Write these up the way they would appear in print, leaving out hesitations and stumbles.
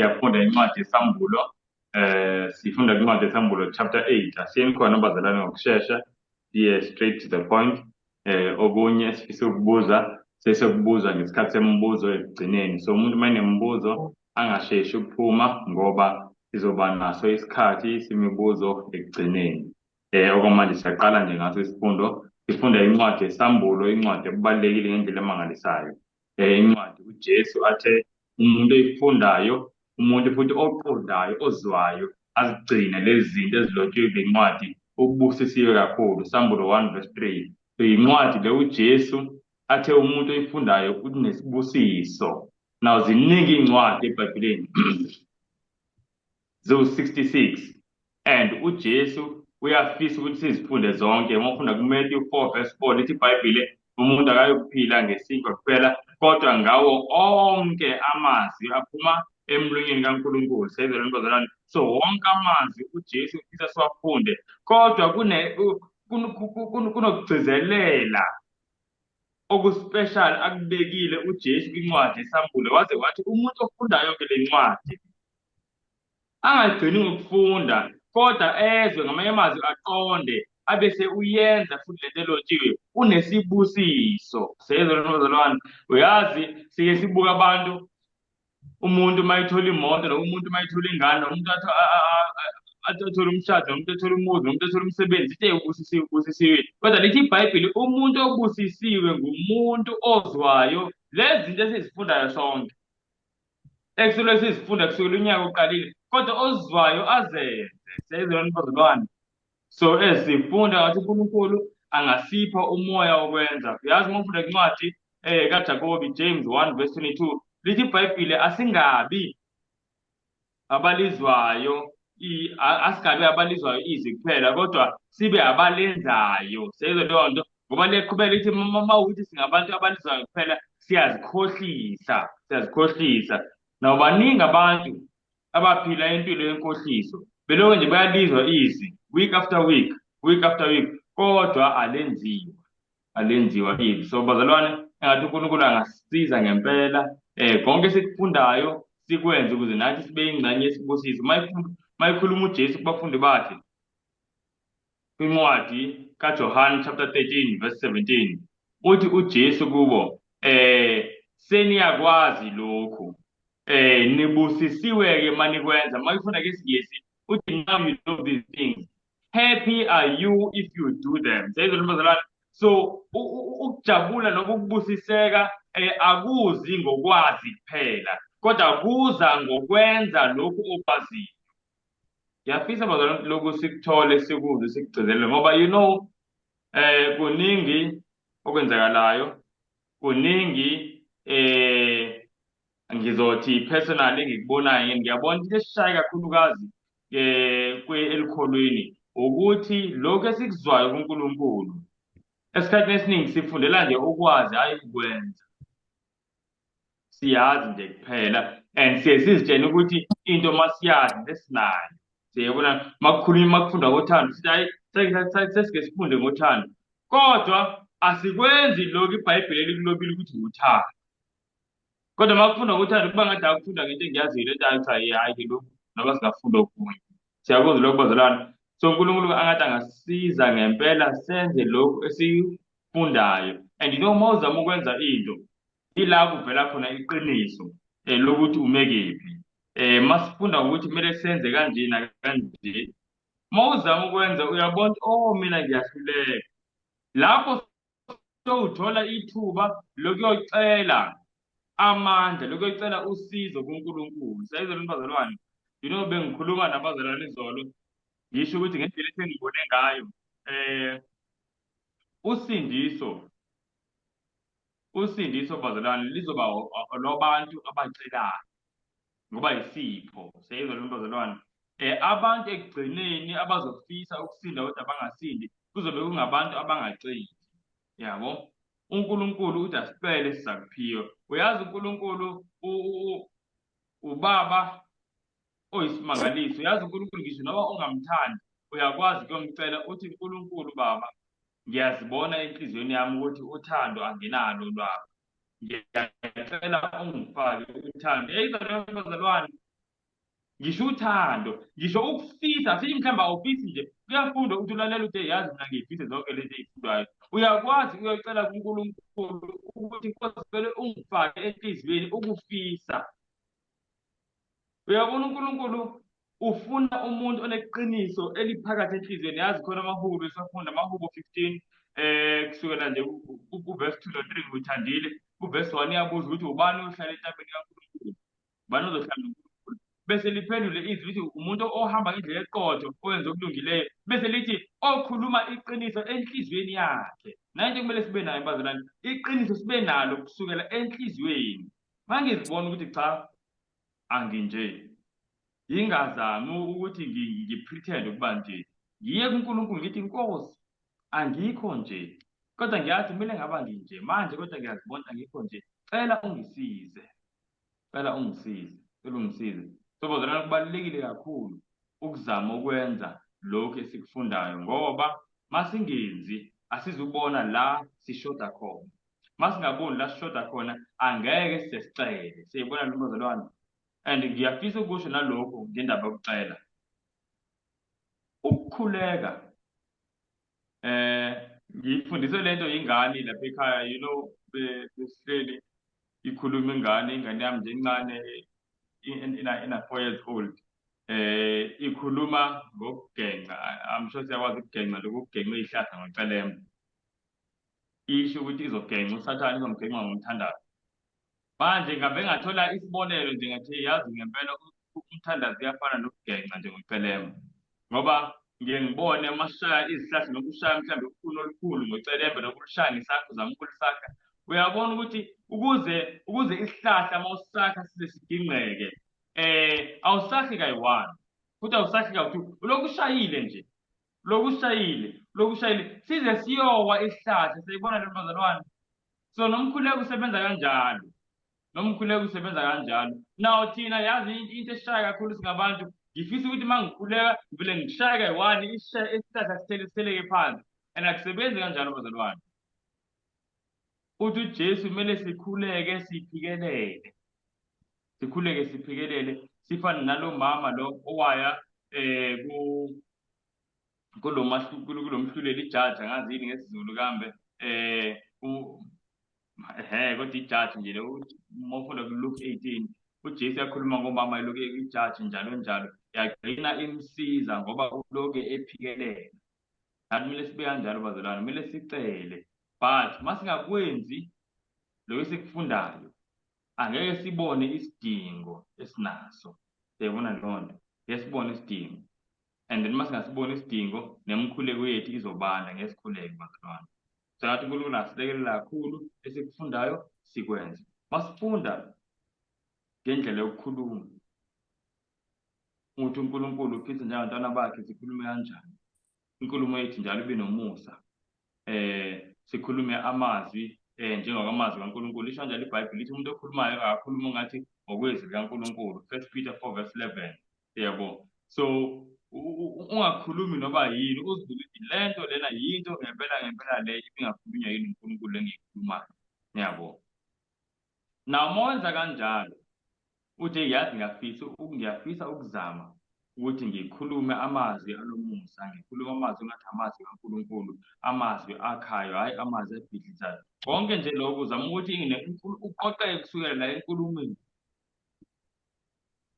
Siyafunda incwadi yeSambulo, sifunda incwadi yeSambulo chapter 8. Asiyeni khona bazalwane ngokushesha, siye straight to the point. Okunye esifisa ukubuza sesekubuza ngesikhathi semibuzo ekugcineni. So umuntu uma enemibuzo angasheshi ukuphuma ngoba sizoba naso isikhathi semibuzo ekugcineni. Okwamanje siyaqala nje ngaso isifundo, sifunda incwadi yeSambulo, incwadi ebalulekile ngendlela emangalisayo. Incwadi uJesu athe umuntu oyifundayo, umuntu futhi oqondayo, ozwayo, azigcine lezi zinto ezilotshiwe kule ncwadi, ubusisiwe kakhulu. Sambulo 1 verse 3. So yincwadi le uJesu athe umuntu oyifundayo unesibusiso. Now ziningi iy'ncwadi eBhayibhelini, ziwu-66, and uJesu uyafisa ukuthi sizifunde zonke. Uma ufunda kuMatthew 4 verse 4, lithi iBhayibhile umuntu akayokuphila ngesinkwa kuphela kodwa ngawo onke amazwi aphuma emlonyeni kaNkulunkulu. Siyayizwa bazalwane? So wonke amazwi uJesu ufisa siwafunde, kodwa kunokugcizelela okuspecial akubekile uJesu kwincwadi yeSambulo, waze wathi umuntu ofundayo-ke le ncwadi angagcini ngokufunda kodwa ezwe, ngamanye amazwi aqonde, abese uyenza futhi lento elotshiwe, unesibusiso. Siyezwa lento bazalwane? Uyazi, sike sibuka abantu, umuntu uma ethola imoto, noma umuntu uma ethola ingane, noma umuntu athole umshado, noma umuntu athole umuzi, noma umuntu athole umsebenzi, sithi ubusisiwe, ubusisiwe. Kodwa lithi iBhayibheli umuntu obusisiwe ngumuntu ozwayo lezi zinto esizifundayo sonke, ekusuke sizifunda kusukela unyaka uqalile, kodwa ozwayo azenze. Siyayizwa bazalwane? So esifunda ngathi uNkulunkulu angasipha umoya wokwenza. Uyazi, uma ufunda incwadi kaJakobi, James 1 verse 22, lithi iBhayibheli asingabi abalizwayo, asingabi abalizwayo izwi kuphela kodwa sibe abalenzayo. Siyayizwa leyo nto? Ngoba liyaqhubeka lithi uma ukuthi singabantu abalizwayo kuphela siyazikhohlisa, siyazikhohlisa. Now baningi abantu abaphila impilo yenkohliso, belokhu nje bayalizwa izwi week after week, week after week, kodwa alenziwa, alenziwa izwi. So bazalwane, engathi uNkulunkulu angasisiza ngempela, konke esikufundayo sikwenze ukuze nathi sibe ingxenye yesibusiso. Uma ekhuluma uJesu kubafundi bakhe kwincwadi kaJohn chapter 13 verse 17, uthi uJesu kubo, seniyakwazi lokhu, nibusisiwe-ke manikwenza. Uma ifunda ngesiNgisi uthi now you know these things, happy are you if you do them. Siyayizwa bazalwane? So ukujabula noma ukubusiseka akuzi ngokwazi kuphela, kodwa kuza ngokwenza lokhu okwaziyo. Ngiyafisa bazalwane lokhu sikuthole, sikuzwe, sikugcizelele, ngoba you know kuningi okwenzakalayo, kuningi ngizothi personally engikubonayo, ngiyabona into esishaye kakhulukazi elikholweni ukuthi lokhu esikuzwayo kuNkulunkulu esikhathini esiningi sifundela nje ukwazi, hhayi ukwenza. Siyazi nje kuphela and siye sizitshene ukuthi into masiyazi sesinayo. Siyabona makukhulunywa, makufundwa ngothando, sithi hhayi, sesike sifunde ngothando, kodwa asikwenzi lokhu iBhayibheli elikulobile ukuthi uthando. Kodwa makufundwa ngothando kuba ngathi akufunda ngento engiyaziyo lento, hayi cha, hhayi-ke lokhu noma singafunda okunye. Siyakuzwa lokhu bazalwane? So uNkulunkulu angathi angasisiza ngempela senze lokhu esikufundayo. And you know, uma uzama ukwenza into, ila kuvela khona iqiniso lokuthi ume kephi. Masifunda ukuthi kumele senze kanje nakanje, uma uzama ukwenza uyabona, oh mina ngiyahluleka. Lapho sowuthola ithuba lokuyocela amandla, lokuyocela usizo kuNkulunkulu. Siyayizwa lento bazalwane? You know, bengikhuluma nabazalwane izolo, ngisho ukuthi ngendlela esengibone ngayo usindiso, usindiso bazalwane lizoba lwabantu abacelayo, ngoba isipho. Siyayizwa lento bazalwane? Abantu ekugcineni abazofisa ukusinda kodwa bangasindi kuzobe kungabantu abangaceli, yabo. uNkulunkulu uthi asicele sizakuphiwa. Uyazi uNkulunkulu ubaba oyisimangaliso. Uyazi uNkulunkulu ngisho noma ungamthandi uyakwazi kuyomcela uthi uNkulunkulu baba, ngiyazibona enhliziyweni yami ukuthi uthando anginalo lwabo, ngiyacela ungifake uthando. Yayizwa leyo bazalwane? Ngisho uthando, ngisho ukufisa, sithi mhlawumbe awufisi nje, kuyafundwa ukuthi ulalela uthi yazi mina ngiyifise zonke lezi ey'fundwayo. Uyakwazi uyocela kuNkulunkulu ukuthi Nkosi vele ungifake enhliziyweni ukufisa. Uyabona uNkulunkulu ufuna umuntu oneqiniso eliphakathi enhliziyweni. Yazi khona amahubo esafunda amahubo 15 kusukela nje kuverse 2 no 3 ngithandile. Kuverse 1 iyabuza ukuthi ubani ohlala entabeni kaNkulunkulu? Ubani ozohlala noNkulunkulu? Bese liphendule izwi lithi umuntu ohamba ngendlela eqotho owenza okulungileyo, bese lithi okhuluma iqiniso enhliziyweni yakhe. Nayo into kumele sibe nayo bazalwane, iqiniso sibe nalo kusukela enhliziyweni. Mangizibona ukuthi cha anginje, ngingazami ukuthi ngipretend ukuba nje, ngiye kuNkulunkulu ngithi Nkosi angikho nje, kodwa ngiyazi kumele ngaba nginje manje, kodwa ngiyazibona angikho nje, cela ungisize, cela ungisize, cela ungisize. So bazalwane, kubalulekile kakhulu ukuzama ukwenza lokhu esikufundayo, ngoba masingenzi asizubona la sishoda khona. Masingaboni la sishoda khona angeke size sicele. Siyibona lo bazalwane. And ngiyafisa ukusho nalokhu ngendaba yokucela. Ukukhuleka ngifundiswe lento ingane lapha ekhaya, you know, besihleli ikhuluma ingane, ingane yami nje encane ina 4 years old, ikhuluma ngokugenca. I'm sure siyakwazi ukugenca lokhu, ukugenca izihlahla ngocelemba. Isho ukuthi izogenca uSathane, izomgenca ngomthandazo. Manje ngabe ngathola isibonelo nje ngathi yazi ngempela umthandazo uyafana nokugenca nje ngocelemba, ngoba ngiye ngibone uma sishaya izihlahla nokushaya mhlawumbe ukhuni olukhulu ngocelemba nokushaya ngesakho uzama ukulisakha, uyabona ukuthi ukuze isihlahla uma usakha size sigingqeke awusakhi kayi-one futhi awusakhi kawu-two, ulokhu ushayile nje, lokhu ushayile, lokhu ushayile size siyowa isihlahla. Siyibona le bazalwane. So nomkhuleko usebenza kanjalo, nomkhuleko usebenza kanjalo. Now thina yazi into esishaya kakhulu singabantu, ngifisa ukuthi uma ngikhuleka ngivele ngishaye kayi-one isihlahla sitheleke phansi, and akusebenzi kanjalo bazalwane. Uthi uJesu kumele sikhuleke siphikelele, sikhuleke siphikelele, sifane nalo mama lo owaya kulomhluleli ijaji, angazi yini ngesiZulu kambe, kodwa ijaji nje lo, uma ufunda ku-Luke 18 uJesu uyakhuluma ngomama elokhu ijaji njalo njalo, yagcina imsiza ngoba ulokhu ephikelela. Nathi kumele sibe kanjalo bazalwane, kumele sicele, but masingakwenzi lokho esikufundayo angeke sibone isidingo esinaso. Siyayibona leyo nto, ngeke sibone isidingo, and then masingasiboni isidingo nemikhuleko yethu izobanda. Ngesikhuleko bazalwane, sengathi uNkulunkulu asilekelela kakhulu esikufundayo sikwenze. Masifunda ngendlela yokukhuluma ukuthi uNkulunkulu ufisa njengabantwana bakhe sikhulume kanjani, inkulumo yethu njalo ibe nomusa, sikhulume amazwi njengokwamazwi kaNkulunkulu. Lisho kanjalo iBhayibheli, lithi umuntu okhulumayo akakhuluma ungathi ngokwezwi likaNkulunkulu, 1 Peter 4 verse 11. Yabo, so ungakhulumi noba yini, uzibuze ukuthi lento lena yinto ngempela ngempela le ibingakhulunywa yini uNkulunkulu engiyikhulumayo. Yabo, na uma wenza kanjalo uthi yazi ngiyafisa ukuzama ukuthi ngikhulume amazwi alomusa, ngikhulume amazwi engathi amazwi kaNkulunkulu, amazwi akhayo, hhayi amazwi abhidlizayo. Konke nje lokhu uzama ukuthi uqoqeke kusukela la enkulumweni.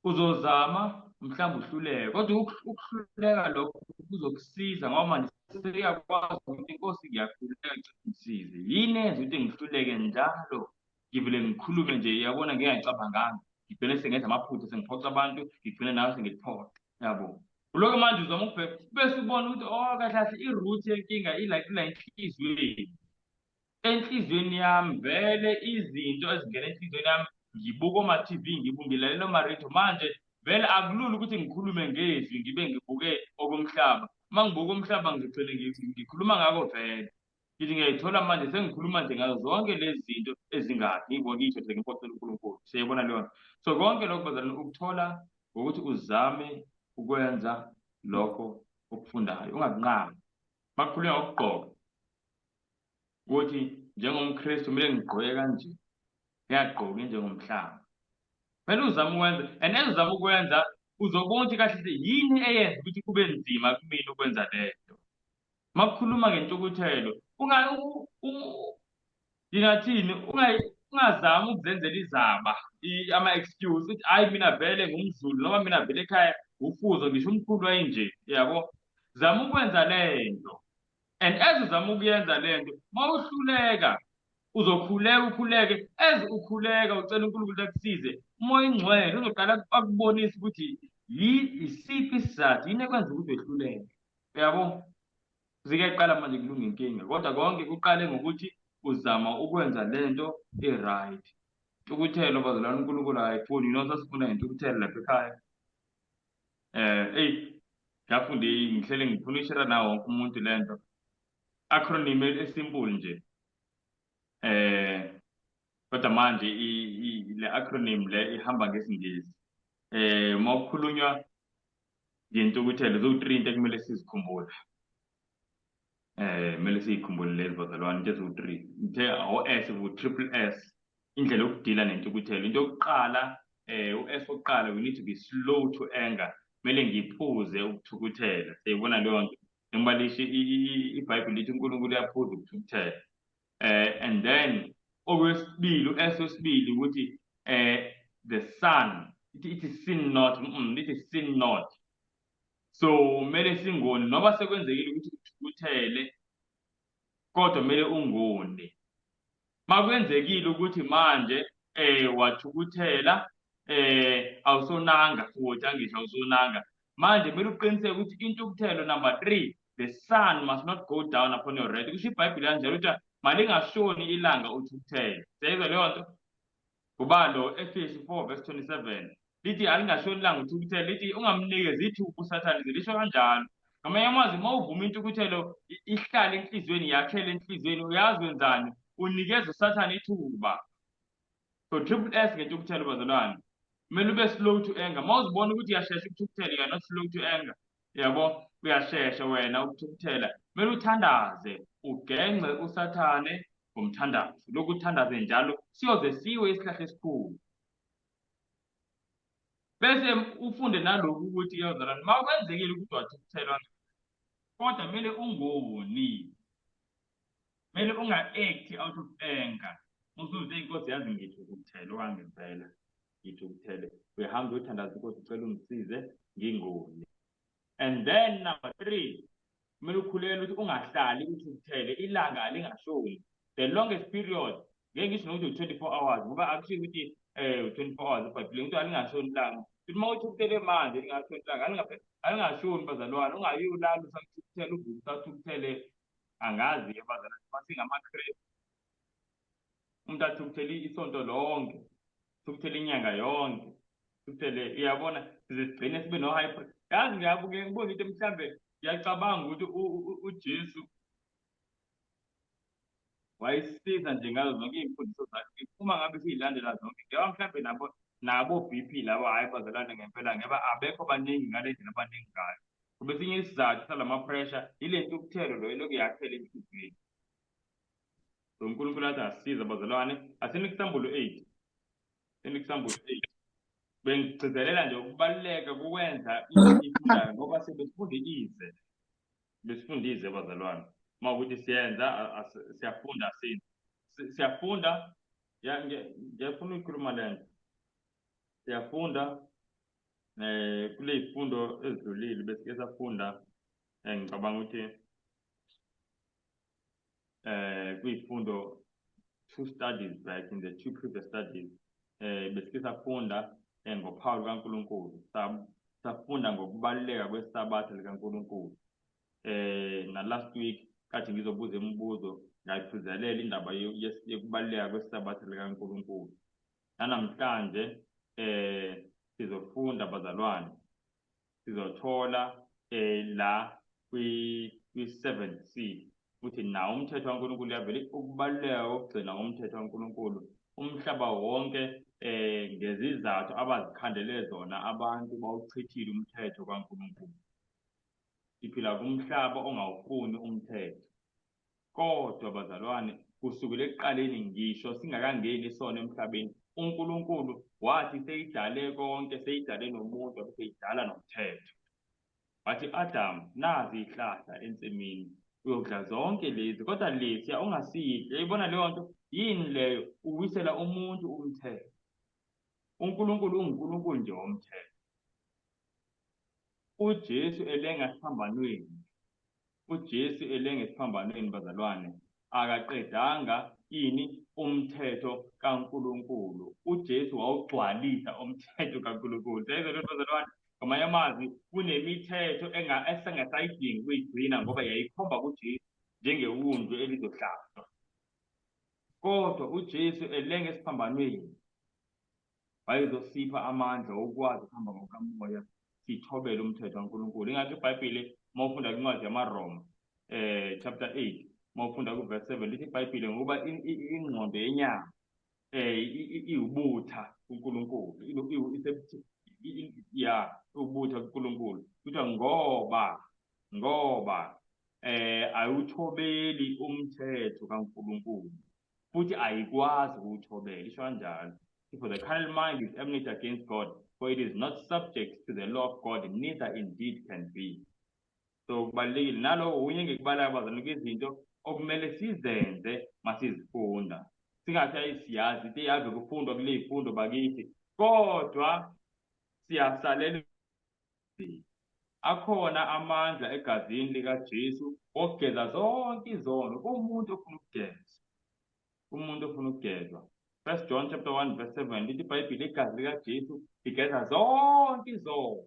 Uzozama mhlawumbe uhluleke, kodwa ukuhluleka lokho kuzokusiza ngoba manje seyakwazi ukuthi inkosi ngiyakhuleka ngicela ungisize. Yini eyenza ukuthi ngihluleke njalo? Ngivele ngikhulume nje, uyabona, ngingacabanganga, ngigcine sengenza amaphutha, sengiphoxa abantu, ngigcine nawe sengikuphoxa. Yabo, ulokhu manje uzama ukubheka bese ubona ukuthi oh kahle kahle i-root yenkinga ila ila enhliziyweni, enhliziyweni yami vele izinto ezingena enhliziyweni yami, ngibuka oma-TV, ngilalela oma-radio. Manje vele akulula ukuthi ngikhulume ngezwi ngibe ngibuke okomhlaba. Uma ngibuka umhlaba ngigcine ngikhuluma ngako vele. Ngithi ngiyayithola manje sengikhuluma nje ngazo zonke lezi zinto ezingakhi, ngibona isho nje ngiphoxela uNkulunkulu. Siyayibona leyo nto. So konke lokho bazalwane ukuthola ngokuthi uzame ukwenza lokho okufundayo, ungakunqabi. Makukhulunywa ngokugqoka, ukuthi njengomKristu kumele ngigqoke kanje, ngingagqoki njengomhlaba. Kumele uzame ukwenza, and ezuzama ukwenza Uzobona ukuthi kahle yini eyenza ukuthi kube nzima kumina ukwenza lento. Makukhuluma ngentukuthelo, ngingathini, ungazami ukuzenzela izaba, ama-excuse ukuthi hhayi mina vele ngumZulu noma mina vele ekhaya ufuzo, ngisho umkhulu wayinje, yabo. Zama ukwenza lento. And as uzama ukuyenza lento, mawuhluleka uzokhuleka ukhuleke, as ukhuleka ucela uNkulunkulu akusize, uMoya oNgcwele uzoqala akubonise ukuthi isiphi isizathu, yini ekwenza ukuthi wehluleke. Uyabo? Zikeqala manje kulunga inkinga, kodwa konke kuqale ngokuthi uzama ukwenza lento e-right. Intukuthelo bazalwane uNkulunkulu akayifuni, you know sasifuna ngentukuthelo lapha ekhaya. Eyi ngafunda ngihlele ngifuna ukushare nawo wonke umuntu lento. Acronym esimple nje. Kodwa manje le acronym le ihamba ngesiNgisi. Uma kukhulunywa ngentukuthelo ziwu-3 into ekumele sizikhumbule. Kumele siyikhumbule lezi bazalwane, into eziwu-3. Ngithe o-S u-triple S, indlela yokudila nentukuthelo. Into yokuqala, u-S wokuqala, we need to be slow to anger. Kumele ngiphuze ukuthukuthela. Siyayibona leyo nto. Njengoba lisho iBhayibheli lithi uNkulunkulu uyaphuza ukuthukuthela. And then okwesibili, u-S wesibili ukuthi the sun, it is sin not, it is sin not. So kumele singoni noma sekwenzekile ukuthi uthukuthele, kodwa kumele ungoni. Makwenzekile ukuthi manje wathukuthela, awusonanga futhi, angisho awusonanga. Manje kumele uqiniseke ukuthi intukuthelo number 3, the sun must not go down upon your wrath. Kusho iBhayibheli kanjalo ukuthi malingashoni ilanga uthukuthele. Siyayizwa leyo nto? Kuba lo Efesu 4 verse 27 lithi alingashoni ilanga uthukuthele, lithi ungamnikezi ithuba uSathane, lisho kanjalo. Ngamanye amazwi, uma uvuma intukuthelo ihlale enhliziyweni, yakhele enhliziyweni, uyazi wenzani? Unikeza uSathane ithuba. So triple S ngentukuthelo bazalwane. Kumele ube slow to anger. Uma uzibona ukuthi uyashesha ukuthukuthela, you are not slow to anger. Yabo, uyashesha wena ukuthukuthela. Kumele uthandaze, ugence uSathane ngomthandazo. Lokhu uthandaze njalo siyoze siwe isihlahla esikhulu. Bese ufunde nalokhu ukuthi yozalwane, uma kwenzekile ukuthi wathukuthelwa, kodwa kumele ungoni. Kumele unga-act out of anger. Usuze inkosi yazi ngithukuthele okwangempela. Ngithukuthele. Uyahamba uyothandaza inkosi ucela ungisize ngingoni. And then number 3, kumele ukhulele ukuthi ungahlali uthukuthele, ilanga alingashoni. The longest period, ngeke ngisho nokuthi u-24 hours, ngoba akusho ukuthi u-24 hours eBhayibhelini, ukuthi alingashoni ilanga. Futhi uma uthukuthele manje lingashoni ilanga, alingashoni bazalwane, ungayi ulala usathukuthele, uvuke usathukuthele. Angazi-ke bazalwane, masingamaKrestu, umuntu athukuthele isonto lonke, athukuthele inyanga yonke, athukuthele, uyabona, size sigcine sibe no-high pressure. Yazi ngiyabuke ngibona into mhlambe ngiyacabanga ukuthi uJesu wayisiza nje ngazo zonke iy'mfundiso zakhe, uma ngabe siyilandela zonke, ngeba mhlambe nabo BP labo, hhayi bazalwane ngempela, ngeba abekho baningi ngale ndlela abaningi ngayo. Ngoba esinye isizathu salama pressure yile ntukuthelo lo elokhu yakhela enhliziyweni. So uNkulunkulu athi asisize bazalwane, asinike isambulo 8. Sinike isambulo 8. Bengigcizelela nje ukubaluleka kokwenza into esiyifundayo ngoba sebesifunde ize. Besifunde ize bazalwane. Uma ukuthi siyenza siyafunda sini. Siyafunda, ngiyafuna ukukhuluma lento. Siyafunda kule zifundo ezidlulile besike safunda, ngicabanga ukuthi kwizifundo 2 studies back in the 2 previous studies, besike safunda ngophawu lukaNkulunkulu, safunda ngokubaluleka kweSabatha likaNkulunkulu. Na last week kathi ngizobuza imibuzo ngayiphuzelela indaba yokubaluleka kweSabatha likaNkulunkulu. Namhlanje sizofunda bazalwane, sizothola la kwi-7th seal ukuthi nawo umthetho kaNkulunkulu uyavela, ukubaluleka kokugcina umthetho kaNkulunkulu umhlaba wonke ngezizathu abazikhandele zona abantu bawuchithile umthetho kaNkulunkulu. Siphila kumhlaba ongawufuni umthetho. Kodwa bazalwane, kusukela ekuqaleni ngisho singakangeni isono emhlabeni, uNkulunkulu Wathi seyidale konke, seyidale nomuntu, wabe seyidala nomthetho. Wathi Adam, nazi izihlahla ensimini, uyodla zonke lezi, kodwa lesiya ungasidli. Uyayibona leyo nto? Yini leyo? Uwisela umuntu umthetho. UNkulunkulu unguNkulunkulu nje womthetho. UJesu elenga esiphambanweni, uJesu elenga esiphambanweni bazalwane, akaqedanga ini umthetho kaNkulunkulu. UJesu wawugcwalisa umthetho kaNkulunkulu. Siyayizwa lento bazalwane? Ngamanye amazwi kunemithetho esengasayidingi ukuyigcina ngoba yayikhomba kuJesu njengewundlu elizohlatshwa. Kodwa uJesu elenga esiphambanweni wayezosipha amandla okukwazi ukuhamba ngokukamoya sithobele umthetho kaNkulunkulu. Ingakho iBhayibheli uma ufunda kwincwadi yamaRoma chapter 8 uma ufunda kuverse 7 lithi iBhayibheli ngokuba ingqondo yenyama iwubutha kuNkulunkulu, ya ubutha kuNkulunkulu. Kuthiwa ngoba ayiwuthobeli umthetho kaNkulunkulu futhi ayikwazi ukuwuthobela, isho kanjalo. For the carnal mind is enmity against God, for it is not subject to the law of God, neither indeed can be. So kubalulekile nalowo okunye engikubalayo bazalwane kwizinto okumele sizenze masizifunda. Singathi ayisiyazi into eyave kufundwa kule zifundo bakithi, kodwa siyasalela. Akhona amandla egazini likaJesu okugeza zonke izono kumuntu ofuna ukugezwa. Umuntu ofuna ukugezwa. First John chapter 1 verse 7 lithi iBhayibheli igazi likaJesu ligeza zonke izono.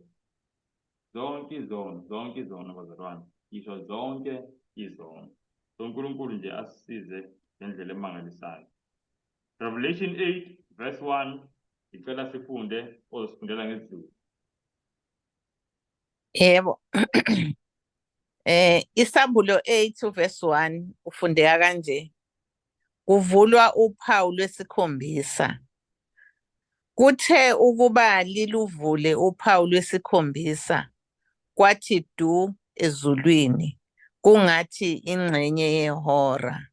Zonke izono, zonke izono bazalwane. Ngisho zonke izono. So uNkulunkulu nje asisize ngendlela emangalisayo. Revelation 8 verse 1 ngicela sifunde ozosifundela ngesiZulu. Yebo. Isambulo 8 verse 1 ufundeka kanje. Kuvulwa uphawu lwesikhombisa. Kuthe ukuba liluvule uphawu lwesikhombisa, kwathi du ezulwini, kungathi ingxenye yehora.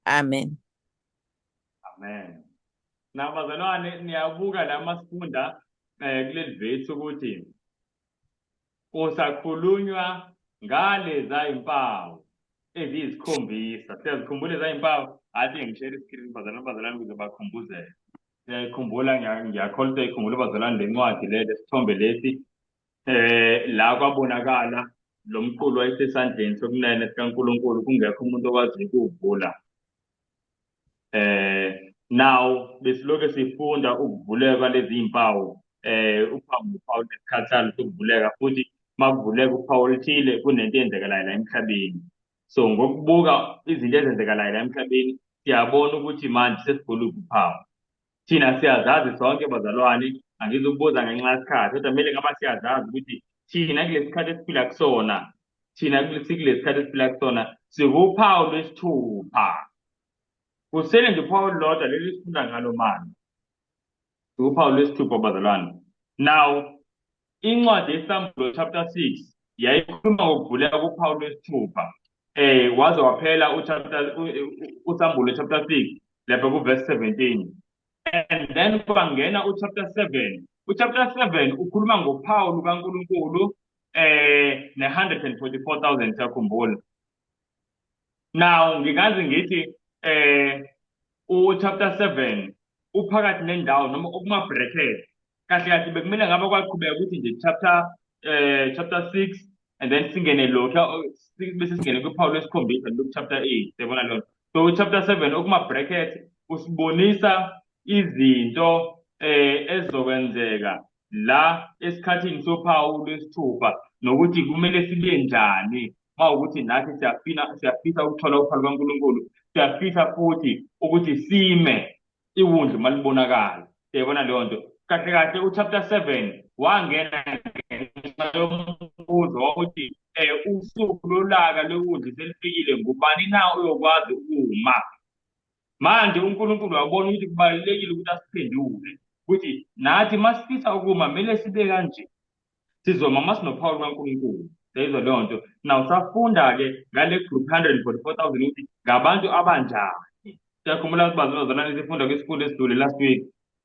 Amen. Amen. Na bazalwane niyabuka la masifunda kuleli vesi ukuthi kusakhulunywa ngaleza impawu eziyisikhombisa. Siyazikhumbula eza impawu? Athi ngishare iscreen bazalwane bazalwane ukuze bakhumbuzeke. Siyayikhumbula, ngiyakholwa ukuthi uyayikhumbula bazalwane le ncwadi le lesithombe lesi la kwabonakala lo mqulu wayesesandleni sokunene sikaNkulunkulu kungekho umuntu okwaziyo ukuwuvula. Now besilokhu sifunda ukuvuleka lezi mpawu, uphawu ngophawu lesikhathi salo sokuvuleka, futhi makuvuleka uphawu oluthile kunento eyenzekalayo la emhlabeni. So ngokubuka izinto ezenzekalayo la emhlabeni siyabona ukuthi manje sesikuluphi uphawu. Thina siyazazi sonke bazalwane, angizukubuza ngenxa yesikhathi, kodwa kumele ngaba siyazazi ukuthi thina kulesi sikhathi esiphila kusona, thina sikulesi sikhathi esiphila kusona sikuphawu lwesithupha. Kusele nje uphawu olulodwa leli sifunda ngalo manje. Sikuphawu lwesithupha bazalwane. Now incwadi yeSambulo chapter 6 yayikhuluma ngokuvuleka kuphawu lwesithupha. Waze waphela uchapter uSambulo chapter 6 lapha ku verse 17. And then kwangena uchapter 7. Uchapter 7 ukhuluma ngophawu lukaNkulunkulu ne-144,000 siyakhumbula. Now ngingaze ngithi uchapter 7 uphakathi nendawo noma okuma bracket. Kahle kahle bekumele ngabe kwaqhubeka ukuthi nje chapter 6 and then singene lokho bese singene kwiphawu lwesikhombisa lokhu chapter 8, yabona lona. So chapter 7 okuma bracket usibonisa izinto ezizokwenzeka la esikhathini sophawu lwesithupha nokuthi kumele sibe njani mawukuthi nathi siyafisa ukuthola uphawu lukaNkulunkulu, siyafisa futhi ukuthi sime iwundlu malibonakala. Siyayibona leyo nto. Kahle kahle uchapter 7 wangena ngenxa yombuzo wokuthi usuku lolaka lwewundlu selifikile, ngubani na oyokwazi ukuma? Manje uNkulunkulu wabona ukuthi kubalulekile ukuthi asiphendule ukuthi nathi masifisa ukuma kumele sibe kanje. Sizoma masinophawu lukaNkulunkulu. Siyayizwa leyo nto. Now safunda-ke ngale group 144,000 ukuthi ngabantu abanjani. Siyakhumbula ukuthi bazalwane sifunda kwisifundo esidlule last week.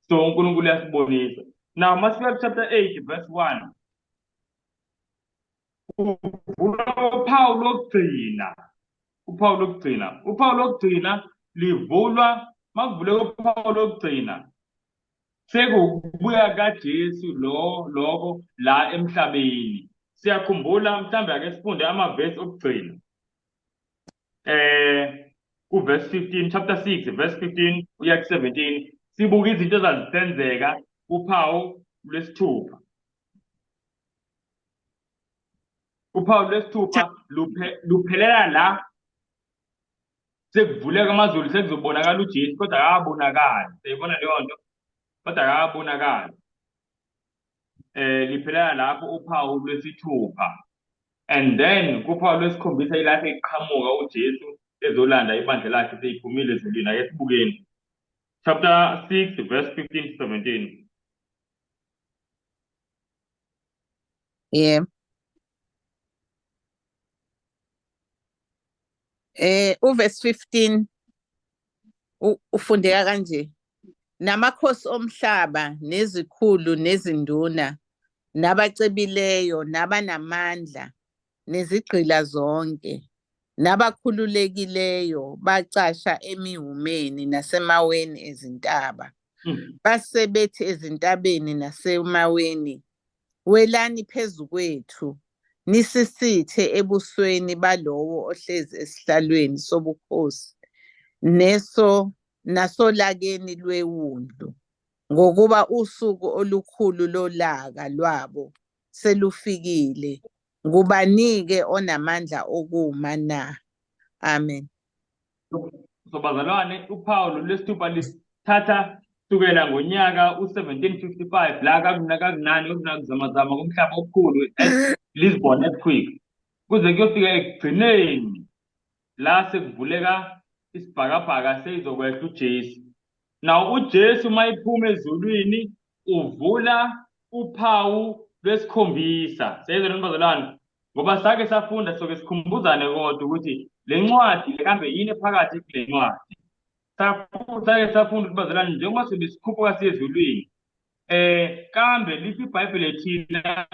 So uNkulunkulu uyasibonisa. Now masifika chapter 8 verse 1, kuvulwa uphawu lokugcina, uphawu lokugcina, uphawu lokugcina livulwa. Makuvuleka uphawu lokugcina sekubuya kaJesu lo lokho la emhlabeni. Siyakhumbula, mhlambe ake sifunde amavesi okugcina kuverse 15, chapter 6 verse 15 uya ku 17, sibuka izinto ezazisenzeka kuphawu lwesithupha. Uphawu lwesithupha luphelela la sekuvuleka amazulu, sekuzobonakala uJesu, kodwa akabonakali. Siyayibona leyo nto, kodwa akabonakali. Liphelela lapho uphawu lwesithupha, and then kuphawu lwesikhombisa ilapho eqhamuka uJesu ezolanda ibandla lakhe seyiphumile ezulwini. Ake sibukeni chapter 6 verse 15 to 17. Yebo. Uverse 15 ufundeka kanje: namakhosi omhlaba nezikhulu nezinduna nabacebileyo nabanamandla nezigqila zonke nabakhululekileyo bacasha emihumeni nasemaweni ezintaba. Base bethi ezintabeni nasemaweni, welani phezu kwethu, nisisithe ebusweni balowo ohlezi esihlalweni sobukhosi neso nasolakeni lwewundlu, ngokuba usuku olukhulu lolaka lwabo selufikile. Ngubani-ke onamandla okuma na? Amen. So bazalwane, uphawu lwesithupha lisithatha kusukela ngonyaka u-1755 la kakunani okunakuzamazama komhlaba okukhulu, Lisbon earthquake, kuze kuyofika ekugcineni la sekuvuleka isibhakabhaka seyizokwehla uJesu. Now uJesu mayiphuma ezulwini uvula uphawu lwesikhombisa. Siyayizwa bazalwane, ngoba sake safunda, soke sikhumbuzane kodwa ukuthi le ncwadi kambe yini phakathi kule ncwadi. Sake safunda ukuthi bazalwane, njengoba sobe sikhuphuka siye ezulwini, kambe lithi iBhayibheli thina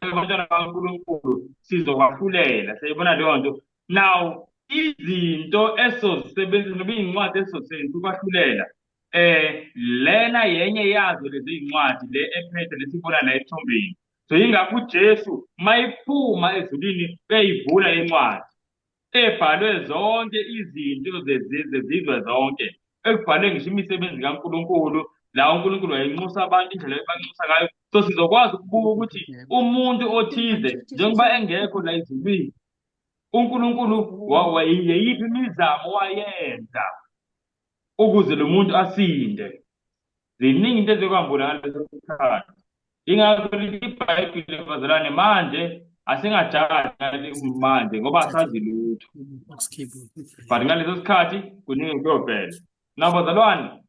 abantwana bakaNkulunkulu sizokwahlulela. Siyayibona leyo nto. Now izinto esizosebenzisa noma iy'ncwadi esizosebenzisa ukwahlulela, lena yenye yazo lezi iy'ncwadi le ephethe lesibona la ethombeni. So yingakho uJesu mayiphuma ezulwini beyivula incwadi ebhalwe zonke izinto zezizwe zonke, ekubhalwe ngisho imisebenzi kaNkulunkulu, la uNkulunkulu wayenxusa abantu indlela ebanxusa ngayo. So sizokwazi ukubuka ukuthi umuntu othize njengoba engekho la ezulwini, uNkulunkulu yeyiphi imizamo wayenza ukuze lo muntu asinde. Ziningi into eziyokwambula ngaleso sikhathi. Ingakho lithi iBhayibheli bazalwane, manje asingajaji manje ngoba asazi lutho, but ngaleso sikhathi kuningi kuyovela. Now bazalwane,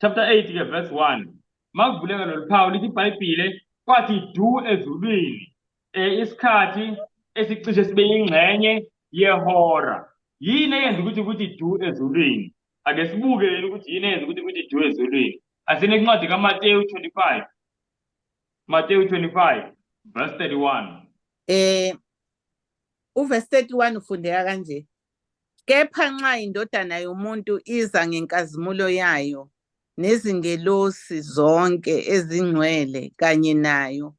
chapter 8 ke verse 1, makuvuleka lolu phawu lithi iBhayibhile kwathi du ezulwini isikhathi esicishe sibe yingxenye yehora. Yini eyenza ukuthi kuthi du ezulwini? Ake sibuke ukuthi yini eyenza ukuthi kuthi du ezulwini. Asine incwadi kaMateyu 25, Mateyu 25 verse 31. Uverse 31 ufundeka kanje: kepha nxa indodana yomuntu iza ngenkazimulo yayo nezingelosi zonke ezingcwele kanye nayo,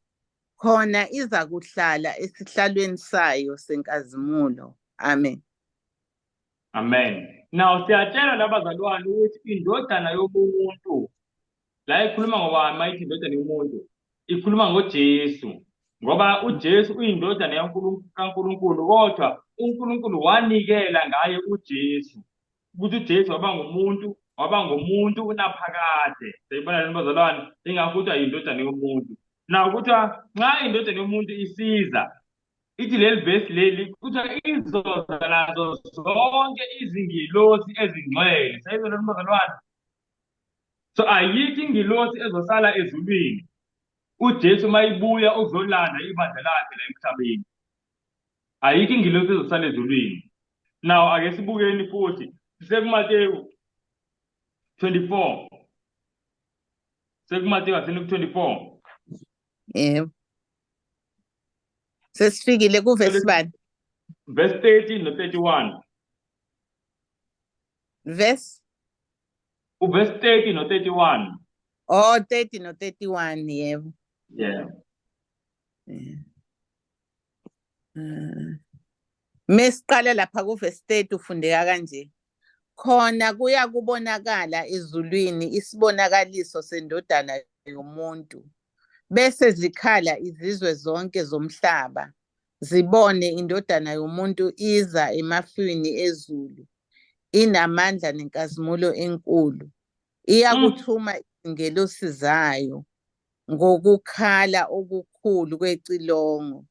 khona iza kuhlala esihlalweni sayo senkazimulo. Amen. Amen. Now siyatshela labazalwane ukuthi indodana yomuntu la ikhuluma ngobani? Mayithi indodana yomuntu ikhuluma ngoJesu, ngoba uJesu uyindodana kaNkulunkulu, kodwa uNkulunkulu wanikela ngaye uJesu ukuthi uJesu waba ngumuntu, waba ngumuntu unaphakade. Siyibona lento bazalwane, ingakho kuthiwa indodana yomuntu. Now kuthiwa nxa indodana yomuntu isiza, ithi leli vesi leli kuthiwa izoza nazo zonke izingilosi ezingcwele. Siyayizwa lento bazalwane? So ayikho ingilosi ezosala ezulwini uJesu mayibuya uzolanda ibandla lakhe la emhlabeni. Ayikho ingilosi ezosala ezulwini. Now ake sibukeni futhi sisekuMateyu 24. SekuMateyu athini ku-24? Yebo. Sesifikile kuvesi bani? Verse 30 no-31. Verse? Uverse 30 no-31. Oh, 30 no-31, yebo. Yeah. Yeah. Mesiqala lapha kuvesi 30 ufundeka kanje. Khona kuya kubonakala ezulwini isibonakaliso sendodana yomuntu. Bese zikhala izizwe zonke zomhlaba zibone indodana yomuntu iza emafini ezulu inamandla nenkazimulo enkulu. Iyakuthuma izingelosi zayo ngokukhala okukhulu kwecilongo,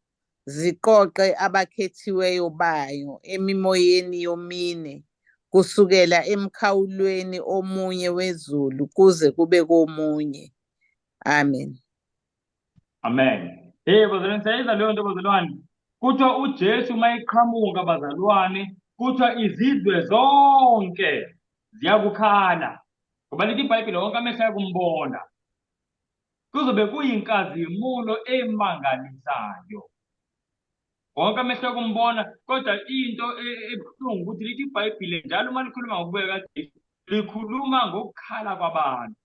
ziqoqe abakhethiweyo bayo emimoyeni yomine, kusukela emkhawulweni omunye wezulu kuze kube komunye. Amen. Amen. Hey bazalwane, siyayizwa leyo nto bazalwane. Kuthiwa uJesu uma eqhamuka bazalwane, kuthiwa izizwe zonke ziyakukhala. Ngoba lithi iBhayibheli wonke amehlo ayakumbona. Kuzobe kuyinkazimulo emangalisayo. Wonke amehlo akumbona, kodwa into ebuhlungu ukuthi lithi iBhayibheli njalo uma likhuluma ngokubuya kaJesu, likhuluma ngokukhala kwabantu.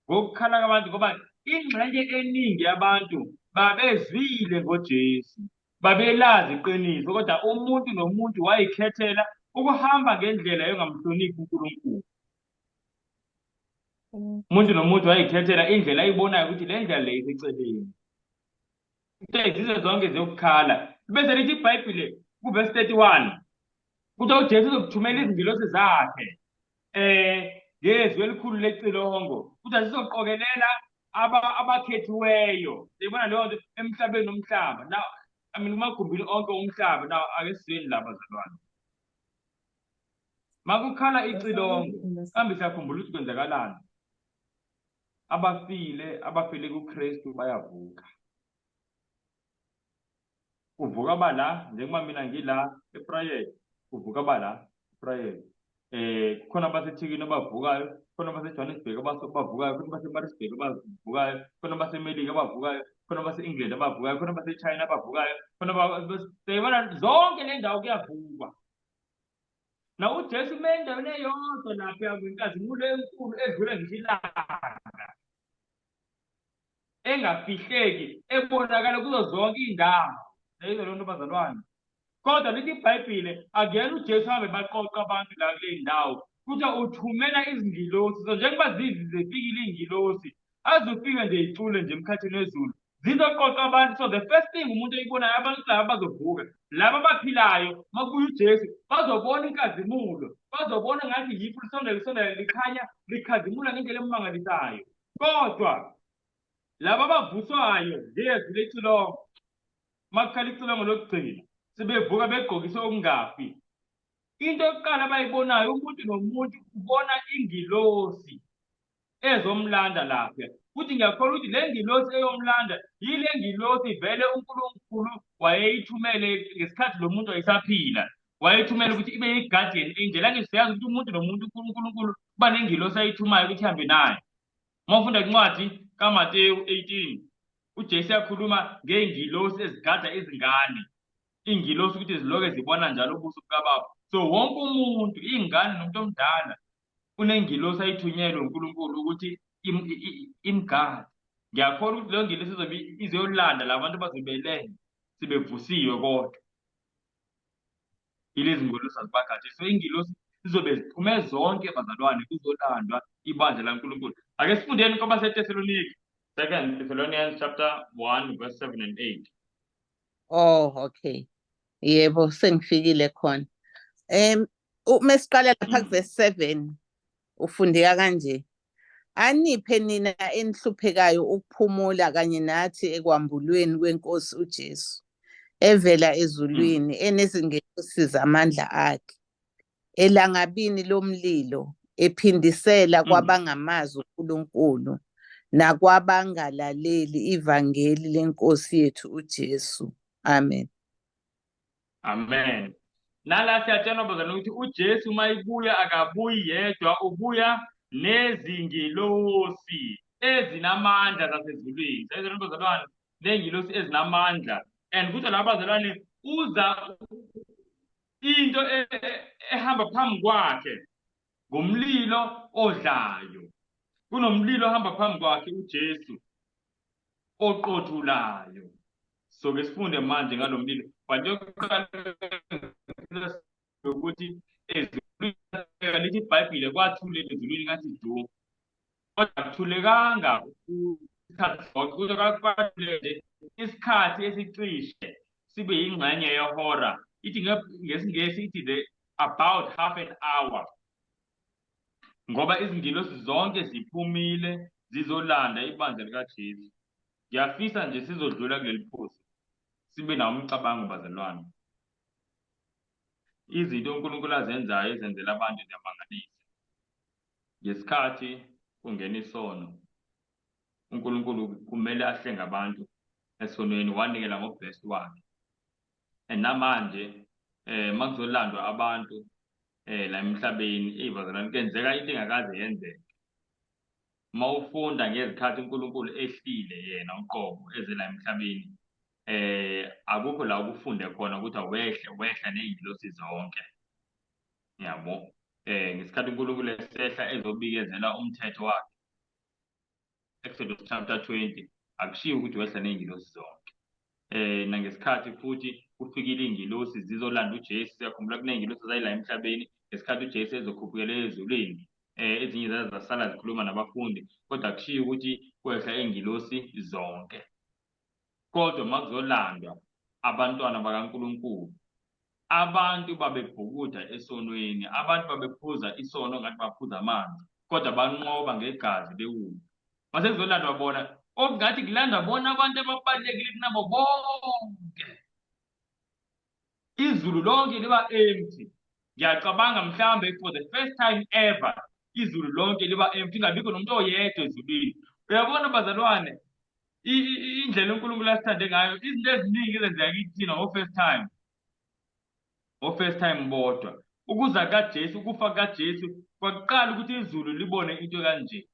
Ngokukhala kwabantu ngoba ingxenye eningi yabantu babezwile ngoJesu, babelazi iqiniso, kodwa umuntu nomuntu wayikhethela ukuhamba ngendlela yongamhloniphi uNkulunkulu. Umuntu nomuntu wayikhethela indlela ayibonayo ukuthi le ndlela le iseceleni. Izizwe zonke ziyokukhala. Bese lithi iBhayibheli kuvesi 31 kuthiwa uJesu uzokuthumela izingilosi zakhe ngezwi elikhulu lecilongo, kuthiwa zizoqokelela abakhethiweyo. Siyibona leyo nto emhlabeni nomhlaba. Now, I mean kumagumbini onke omhlaba. Now ake sizweni la bazalwane. Makukhala icilongo, kambe siyakhumbula ukuthi kwenzakalani. Abafile, abafile kuKristu bayavuka. Kuvuka bala, njengoba mina ngila ePrayet, kuvuka bala ePrayet. Kukhona abaseThekwini abavukayo, kukhona abaseJohannesburg abavukayo, kukhona abaseMaritzburg abavukayo, kukhona abaseMelika abavukayo, kukhona abase-England abavukayo, kukhona abase-China abavukayo, kukhona siyibona zonke le ndawo kuyavukwa. Na uJesu ume endaweni eyodwa lapha kwinkazimulo enkulu edlula ngisho ilanga, engafihleki, ebonakala kuzo zonke iy'ndawo. Yayizwa leyo nto bazalwane. Kodwa lithi iBhayibhile akuyena uJesu ahambe baqoqa abantu la kule ndawo, kuthiwa uthumela izingilosi. So njengoba zifikile iy'ngilosi, azofika nje icule nje emkhathini wezulu, zizoqoqa abantu. So the first thing umuntu oyibonayo, abantu laba bazovuka, laba abaphilayo makubuya uJesu bazobona inkazimulo, bazobona ngathi yifu lisondela lisondela likhanya likhazimula ngendlela emangalisayo. Kodwa laba abavuswayo ngezwi lecilongo, makukhala icilongo lokugcina, sebevuka begqokiswe okungafi. Into yokuqala abayibonayo, umuntu nomuntu ubona ingilosi ezomlanda lapha. Futhi ngiyakholwa ukuthi le ngilosi eyomlanda yile ngilosi vele uNkulunkulu wayeyithumele ngesikhathi lo muntu wayesaphila. Wayethumela ukuthi ibe yi-guardian angel. Angithi siyazi ukuthi umuntu nomuntu uNkulunkulu kuba nengilosi ayithumayo ukuthi ihambe naye. Uma ufunda incwadi kaMateyu 18, uJesu uyakhuluma ngey'ngilosi ezigada izingane. Iy'ngilosi ukuthi ziloke zibona njalo ubuso bukaBaba. So wonke umuntu, iy'ngane nomuntu omdala, unengilosi ayithunyelwe uNkulunkulu ukuthi imgade. Ngiyakholwa ukuthi leyo ngilosi izobe izolanda la bantu bazobelele sebevusiwe kodwa. Yilezi ngilosi azibagade. So ingilosi zizobe ziphume zonke bazalwane kuzolandwa ibandla laNkulunkulu. Ake sifundeni kwabaseThessaloniki. Second Thessalonians chapter 1 verse 7 and 8. Oh, okay. Yebo, sengifikile khona. Mesiqala lapha kuverse 7 ufundeka kanje. Aniphe nina enihluphekayo ukuphumula kanye nathi ekwambulweni kwenkosi uJesu evela ezulwini enezingelosi zamandla akhe elangabini lomlilo ephindisela kwabangamazi uNkulunkulu nakwabangalaleli ivangeli lenkosi yethu uJesu. Amen. Amen. Nala siyatshelwa bazalwane ukuthi uJesu uma ebuya akabuyi yedwa, ubuya Nezingilosi ezinamandla zasezulwini. Sayizona bazalwane, ney'ngilosi ezinamandla. And kuthi la bazalwane uza into ehamba phambi kwakhe ngumlilo odlayo. Kunomlilo ohamba phambi kwakhe uJesu oqothulayo. So ke sifunde manje ngalo mlilo. But yokuqala ukuthi ezulwini, lithi iBhayibhile, kwathuleka ezulwini ngathi du, kodwa akuthulekanga isikhathi sonke, kodwa kwathuleka nje isikhathi esicishe sibe yingxenye yehora. Ithi ngesiNgesi ithi the about half an hour, ngoba izingilosi zonke ziphumile zizolanda ibandla likaJesu. Ngiyafisa nje sizodlula kuleli phuzu sibe nawo umcabango bazalwane. Izinto uNkulunkulu azenzayo ezenzela abantu ziyamangalisa. Ngesikhathi kungena isono, uNkulunkulu kumele ahlenge abantu esonweni, wanikela ngobest wakhe. And namanje makuzolandwa abantu la emhlabeni, eyi bazalwane, kenzeka into engakaze yenzeke. Uma ufunda ngezikhathi uNkulunkulu ehlile yena uqobo eze la emhlabeni, akukho la ukufunde khona ukuthi awehle wehla ney'ngilosi zonke, yabo. Ngesikhathi uNkulunkulu esehla ezobikezela umthetho wakhe, Exodus chapter 20, akushiwo ukuthi wehla ney'ngilosi zonke. Nangesikhathi futhi kufikile iy'ngilosi zizolanda uJesu, siyakhumbula kuney'ngilosi ezayila emhlabeni ngesikhathi uJesu ezokhuphukela ezulwini. Ezinye zaze zasala zikhuluma nabafundi, kodwa akushiwo ukuthi kwehla iy'ngilosi zonke. Kodwa uma kuzolandwa abantwana bakaNkulunkulu, abantu babebhukuda esonweni, abantu babephuza isono ngathi baphuza amanzi, kodwa banqoba ngegazi lewundlu. Mase kuzolandwa bona, okungathi kulandwa bona abantu ababalulekile kunabo bonke. Izulu lonke liba empty. Ngiyacabanga mhlambe for the first time ever izulu lonke liba empty, ingabikho nomuntu oyedwa ezulwini. Uyabona bazalwane, indlela uNkulunkulu asithande ngayo, izinto eziningi ezenzeka kithina ngo-first time, ngo-first time bodwa. Ukuza kaJesu, ukufa kaJesu kwakuqala ukuthi izulu libone into kanje.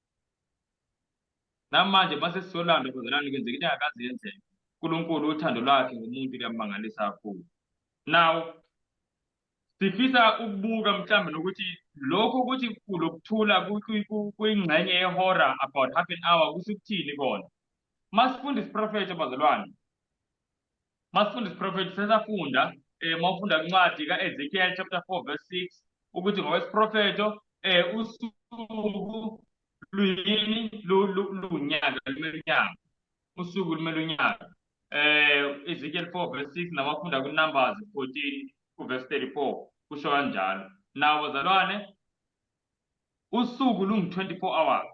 Namanje mase sizolandwa bazalwane, kwenzeka into engakaze yenzeke. uNkulunkulu uthando lwakhe ngomuntu luyamangalisa kakhulu. Now sifisa ukubuka mhlawumbe nokuthi lokho ukuthi kulokuthula kuyingxenye yehora, about half an hour, kusho ukuthini kona. Masifunda isiprofetho bazalwane, masifunda isiprofetho sesafunda, mawufunda incwadi kaEzekiel chapter 4 verse 6, ukuthi ngokwesiprofetho usuku luyini? Lunyaka, lumele unyaka. Usuku lumele unyaka. Ezekiel 4 verse 6, namafunda ku-Numbers 14 ku-verse 34 kusho kanjalo. Now bazalwane, usuku lungu-24 hours,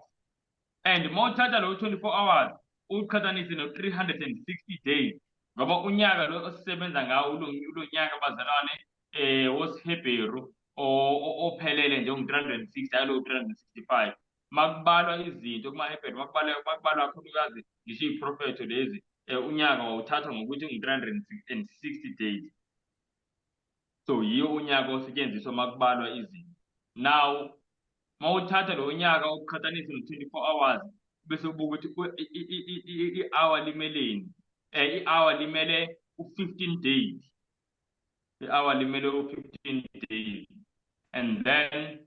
and uma uthatha lo 24 hours uqhathanise no-360 days, ngoba unyaka lo osisebenza ngawo ulo nyaka bazalwane wosiHebheru ophelele nje ungu-360, hayi lo 365. Makubalwa izinto kumaHebheru, makubalwa kakhulukazi ngisho iy'profetho lezi, unyaka wawuthathwa ngokuthi ungu-360 days. So yiyo unyaka osetshenziswa makubalwa izinto. Now mawuthatha lo nyaka uqhathanise no-24 hours, bese ubuka ukuthi i-hour limeleni. I-hour limele u-15 days. I-hour limele u-15 days. And then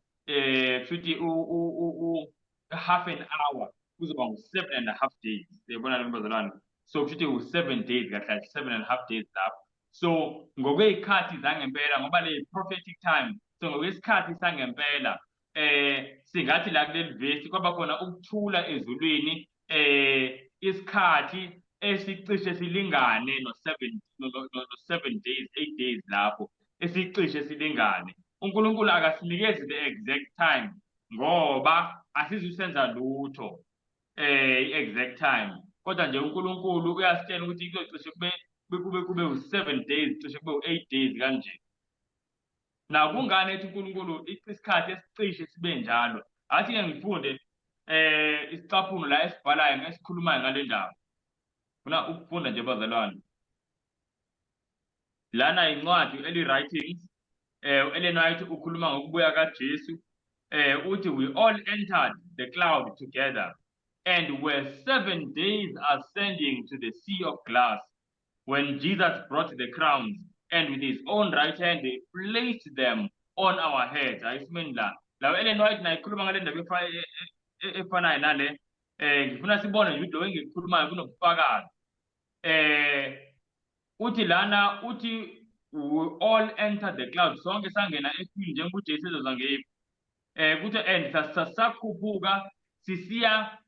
futhi u half an hour kuzoba ngu-7.5 days. Uyabona le bazalwane? So kusho ukuthi u-7 days kahle kahle, 7.5 days lapho. So ngokwey'khathi zangempela, ngoba le prophetic time, so ngokwesikhathi sangempela singathi la kuleli vesi kwaba khona ukuthula ezulwini isikhathi esicishe silingane no-7 no 7 days, 8 days lapho, esicishe silingane. uNkulunkulu akasinikezi the exact time ngoba asizusenza lutho i-exact time, kodwa nje uNkulunkulu uyasitshela ukuthi kuzocishe kube u-7 days, cishe kube u-8 days kanje. Na kungani ethi uNkulunkulu isikhathi esicishe sibe njalo? Athi ke ngifunde isicaphuno la esibhalayo esikhulumayo ngale ndaba. Funa ukufunda nje bazalwane. Lana incwadi Early Writings, Ellen White ukhuluma ngokubuya kaJesu. Uthi we all entered the cloud together and were 7 days ascending to the sea of glass when Jesus brought the crowns and with his own right hand he placed them on our heads. Ayisimeni la. La Ellen White naye ikhuluma ngale ndaba efanayo nale. Ngifuna sibone nje ukuthi lo engikukhulumayo kunobufakazi. Uthi lana, uthi we all entered the cloud, sonke sangena efwini njengoba uJesu ezoza ngefu. Kuthi and sakhuphuka sisiya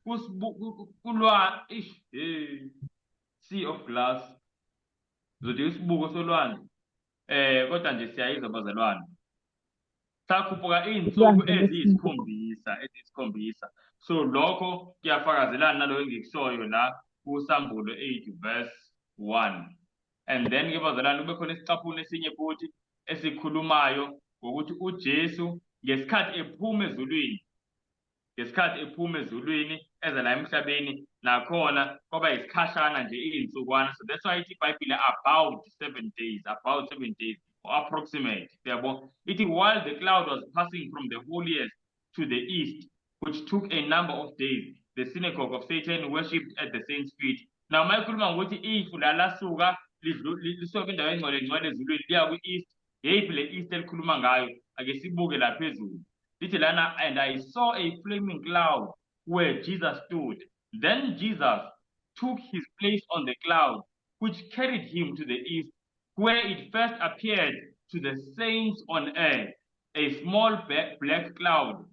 kulwa ish, hey, sea of glass, zothi isibuko solwandle, kodwa nje siyayizwa, bazalwane, sakhuphuka iy'nsuku Ulwandle lwesibuko. Eziyisikhombisa. So lokho kuyafakazelana naloyo engikushoyo la kuSambulo 8 verse 1. And then ke, bazalwane, kube khona isicaphuno esinye futhi esikhulumayo ngokuthi uJesu ngesikhathi ephuma ezulwini, eza la emhlabeni, nakhona kwaba isikhashana nje, iy'nsukwana. So that's why ithi iBhayibhile about 7 days, about 7 days or approximate, uyabo. Ithi while the cloud was passing from the holiest to the east, which took a number of days, the synagogue of Satan worshipped at the saints' feet. Now uma ikhuluma ngokuthi ifu la lasuka lisuka kwindawo engcwele ngcwele ezulwini liya kwi-east, yeyiphi le east elikhuluma ngayo? Ake sibuke la phezulu. Lithi lana, "And I saw a flaming cloud where Jesus stood. Then Jesus took his place on the cloud, which carried him to the east, where it first appeared to the saints on earth, a small black cloud,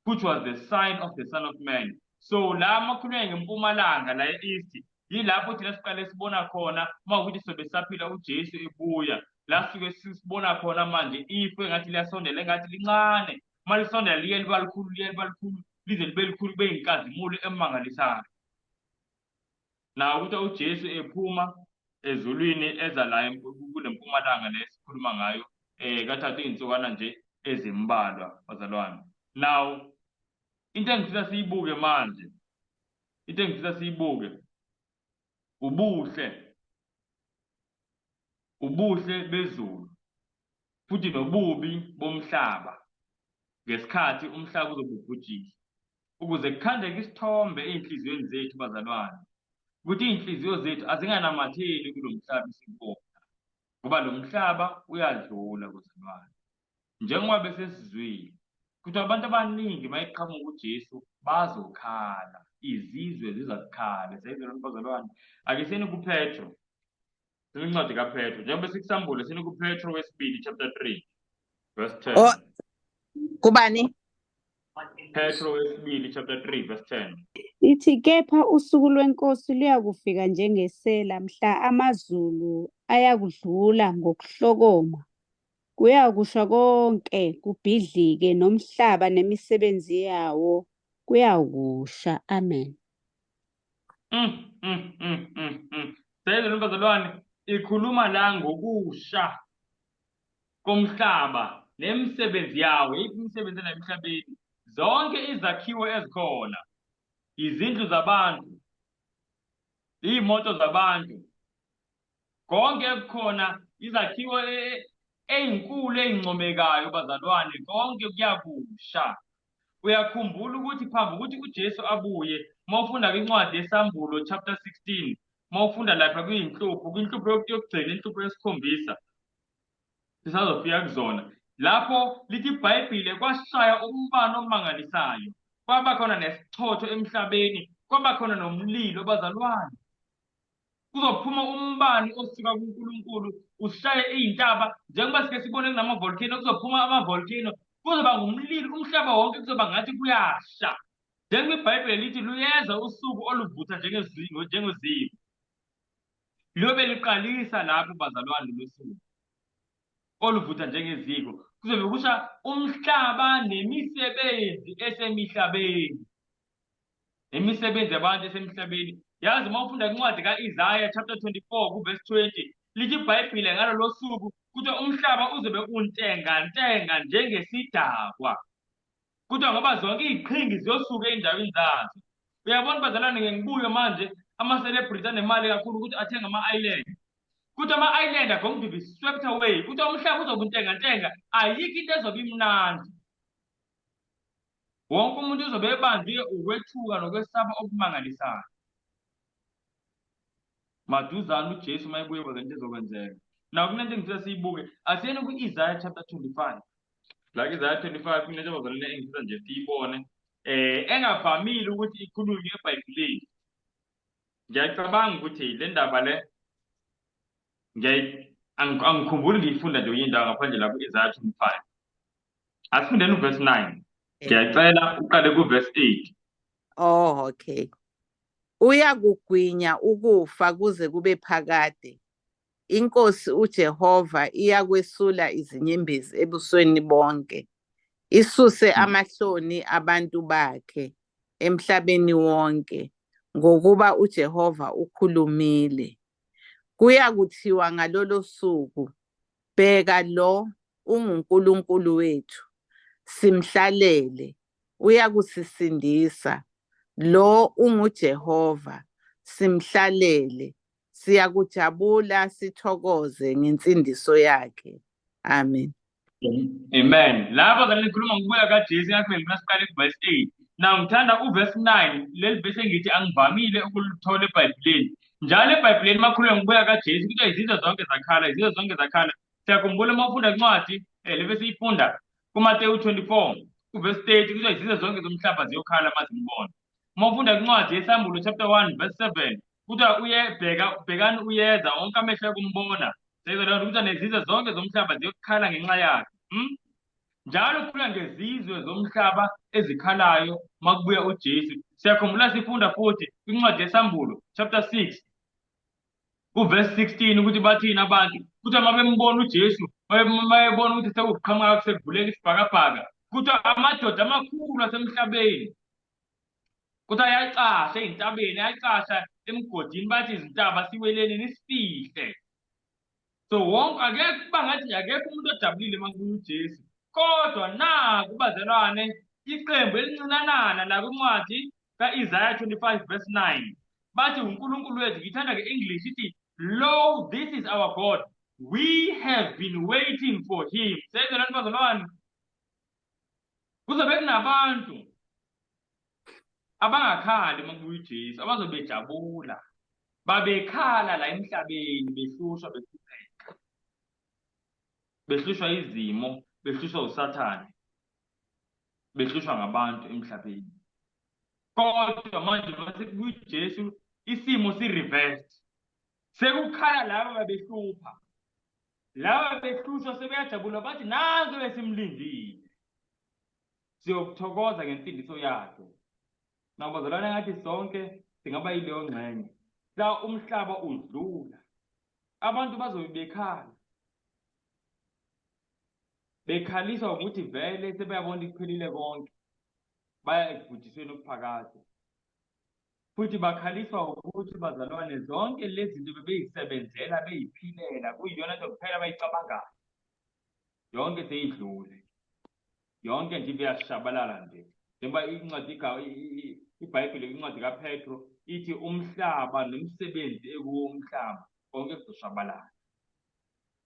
which was the sign of the Son of Man." So la makhulunywa ngempumalanga la e-east, yilapho thina siqale sibona khona uma ukuthi sobe saphila uJesu ebuya, la sisuke sibona khona manje ifu engathi liyasondela, engathi lincane, uma lisondela liye liba likhulu, liye liba likhulu, lize libe likhulu, kube yinkazimulo emangalisayo. Na ukuthi uJesu ephuma ezulwini eza la kule mpumalanga le esikhuluma ngayo, kathatha iy'nsukwana nje ezimbalwa, bazalwane. Now into engifisa siyibuke manje, into engifisa siyibuke ubuhle bezulu futhi nobubi bomhlaba ngesikhathi umhlaba uzobe ubhujiswa, ukuze kukhandeke isithombe ey'nhliziyweni zethu, bazalwane, ukuthi iy'nhliziyo zethu azinganamatheli kulo mhlaba esikubona, ngoba lo mhlaba uyadlula, bazalwane, njengoba besesizwile ukuthi abantu abaningi mayeqhamuka uJesu bazokhala, izizwe ziza kukhala. Siyayizwa, bazalwane? Ake siyeni kuPetro, incwadi kaPetro, njengoba sikuSambulo, siyeni kuPetro wesibili chapter 3 verse 10. Oh, kubani? Petro wesibili chapter 3 verse 10. Ithi kepha usuku lweNkosi luyakufika njengesela, mhla amazulu ayakudlula ngokuhlokoma, kuyakusha konke kubhidlike, nomhlaba nemisebenzi yawo kuyakusha. Amen. Seyizwe, bazalwane, ikhuluma la ngokusha komhlaba nemisebenzi yawo. Yiphi imisebenzi la emhlabeni? Zonke izakhiwo ezikhona, izindlu zabantu, iy'moto zabantu, konke ekukhona, izakhiwo ey'nkulu ey'ncomekayo, bazalwane, konke kuyakusha. Uyakhumbula ukuthi phambi ukuthi uJesu abuye, uma ufunda kwincwadi yeSambulo chapter 16, uma ufunda lapha kuyinhlupho, kwinhlupho yokugcina, inhlupho yesikhombisa, sisazofika kuzona, lapho lithi iBhayibhile kwashaya umbani omangalisayo, kwaba khona nesichotho emhlabeni, kwaba khona nomlilo, bazalwane. Kuzophuma umbani osuka kuNkulunkulu ushaye iy'ntaba, njengoba sike sibone kunama-volcano, kuzophuma ama-volcano, kuzoba ngumlilo umhlaba wonke, kuzoba ngathi kuyasha, njengoba iBhayibheli lithi luyeza usuku oluvutha njengeziko, njengoziko. Liyobe liqalisa lapho, bazalwane, lolu suku oluvutha njengeziko, kuzobe kusha umhlaba nemisebenzi esemihlabeni, imisebenzi yabantu esemhlabeni. Yazi, uma ufunda incwadi ka-Isaya chapter 24 ku-verse 20, lithi iBhayibhile ngalolo suku kuthiwa umhlaba uzobe untengantenga njengesidakwa, kuthiwa ngoba zonke iy'qhingi ziyosuka ey'ndaweni zazo. Uyabona, bazalwane, ngeke ngibuye manje, ama-celebrity anemali kakhulu ukuthi athenge ama-island, kuthi ama-island are going to be swept away. Kuthiwa umhlaba uzobe untengantenga, ayikho into ezobe imnandi. Wonke umuntu uzobe ebanjwe ukwethuka nokwesaba okumangalisayo. Maduzane uJesu uma ebuye baza into ezokwenzeka. Naw kunento engifisa siyibuke. Asiyeni ku-Isaiah chapter 25. La ku-Isaiah 25 kunento abazalwane engifisa nje siyibone. Engavamile ukuthi ikhulunywe eBhayibhelini. Ngiyacabanga ukuthi le ndaba le angikhumbuli ngiyifunda nje kwenye indawo ngaphandle la ku-Isaiah 25. Asifundeni uverse 9. Ngiyacela uqale kuverse 8. Oh, okay. Uyakugwinya ukufa kuze kube phakade. INkosi uJehova iyakwesula izinyembezi ebusweni bonke, isuse amahloni abantu bakhe emhlabeni wonke, ngokuba uJehova ukhulumile. Kuyakuthiwa ngalolo suku, Bheka lo unguNkulunkulu wethu, simhlalele, uyakusisindisa. Lo unguJehova, simhlalele, siyakujabula sithokoze ngensindiso yakhe. Amen. Amen. Lapha ke nikhuluma ngokubuya kaJesu yakhe ngifuna siqale kuverse 8. Now ngithanda uverse 9, leli verse engithi angivamile ukulithola eBhayibhelini. Njalo eBhayibhelini makhulunywa ngokubuya kaJesu kuthiwa izizwe zonke zakhala, izizwe zonke zakhala. Siyakhumbula uma ufunda incwadi le besiyifunda kuMateyu 24 kuverse 30 kuthiwa izizwe zonke zomhlaba ziyokhala uma zimbona. Uma ufunda incwadi yeSambulo chapter 1 verse 7 kuthiwa uyebheka bhekani uyeza wonke amehlo akumbona. Seyizwa leyo nto kuthiwa nezizwe zonke zomhlaba ziyokhala ngenxa yakhe. Njalo kukhulunywa ngezizwe zomhlaba ezikhalayo makubuya uJesu. Siyakhumbula sifunda futhi kwincwadi yeSambulo chapter 6 kuverse 16 ukuthi bathini abantu, kuthiwa uma bembona uJesu, uma bebona ukuthi sekuqhamuka sekuvuleka isibhakabhaka, kuthiwa amadoda amakhulu asemhlabeni kuthiwa ayacasha ey'ntabeni, ayacasha emgodini, bathi izintaba siweleni nisifihle. So wonke akekho kuba ngathi akekho umuntu ojabulile uma kubuya uJesu. Kodwa naku bazalwane iqembu elincinanana la kwincwadi ka-Isaiah 25 verse 9 bathi uNkulunkulu wethu, ngithanda nge-English ithi lo this is our God, we have been waiting for him. Seyizwe lento bazalwane, kuzobe kunabantu abangakhali uma kubuya uJesu, abazobe bejabula, babekhala la emhlabeni behlushwa, behlupheka, behlushwa izimo, behlushwa uSathane, behlushwa ngabantu emhlabeni. Kodwa manje mase kubuya uJesu isimo si-reversed, sekukhala laba babehlupha, laba behlushwa sebeyajabula, bathi nansi besimlindile, siyokuthokoza ngensindiso yakhe. Nabazalwane ngathi sonke singaba yileyo ngxenye. La umhlaba udlula, abantu bazobe bekhala, bekhaliswa ukuthi vele sebeyabona kuphelile konke, baya ekubhujisweni okuphakade. Futhi bakhaliswa ukuthi bazalwane zonke lezi zinto bebeyisebenzela, beyiphilela, kuyiyona nto kuphela abayicabangayo, yonke seyidlule, yonke nje iyashabalala nje. Njengoba incwadi iBhayibheli incwadi kaPetro ithi umhlaba nomsebenzi ekuwo umhlaba konke kuzoshabalala.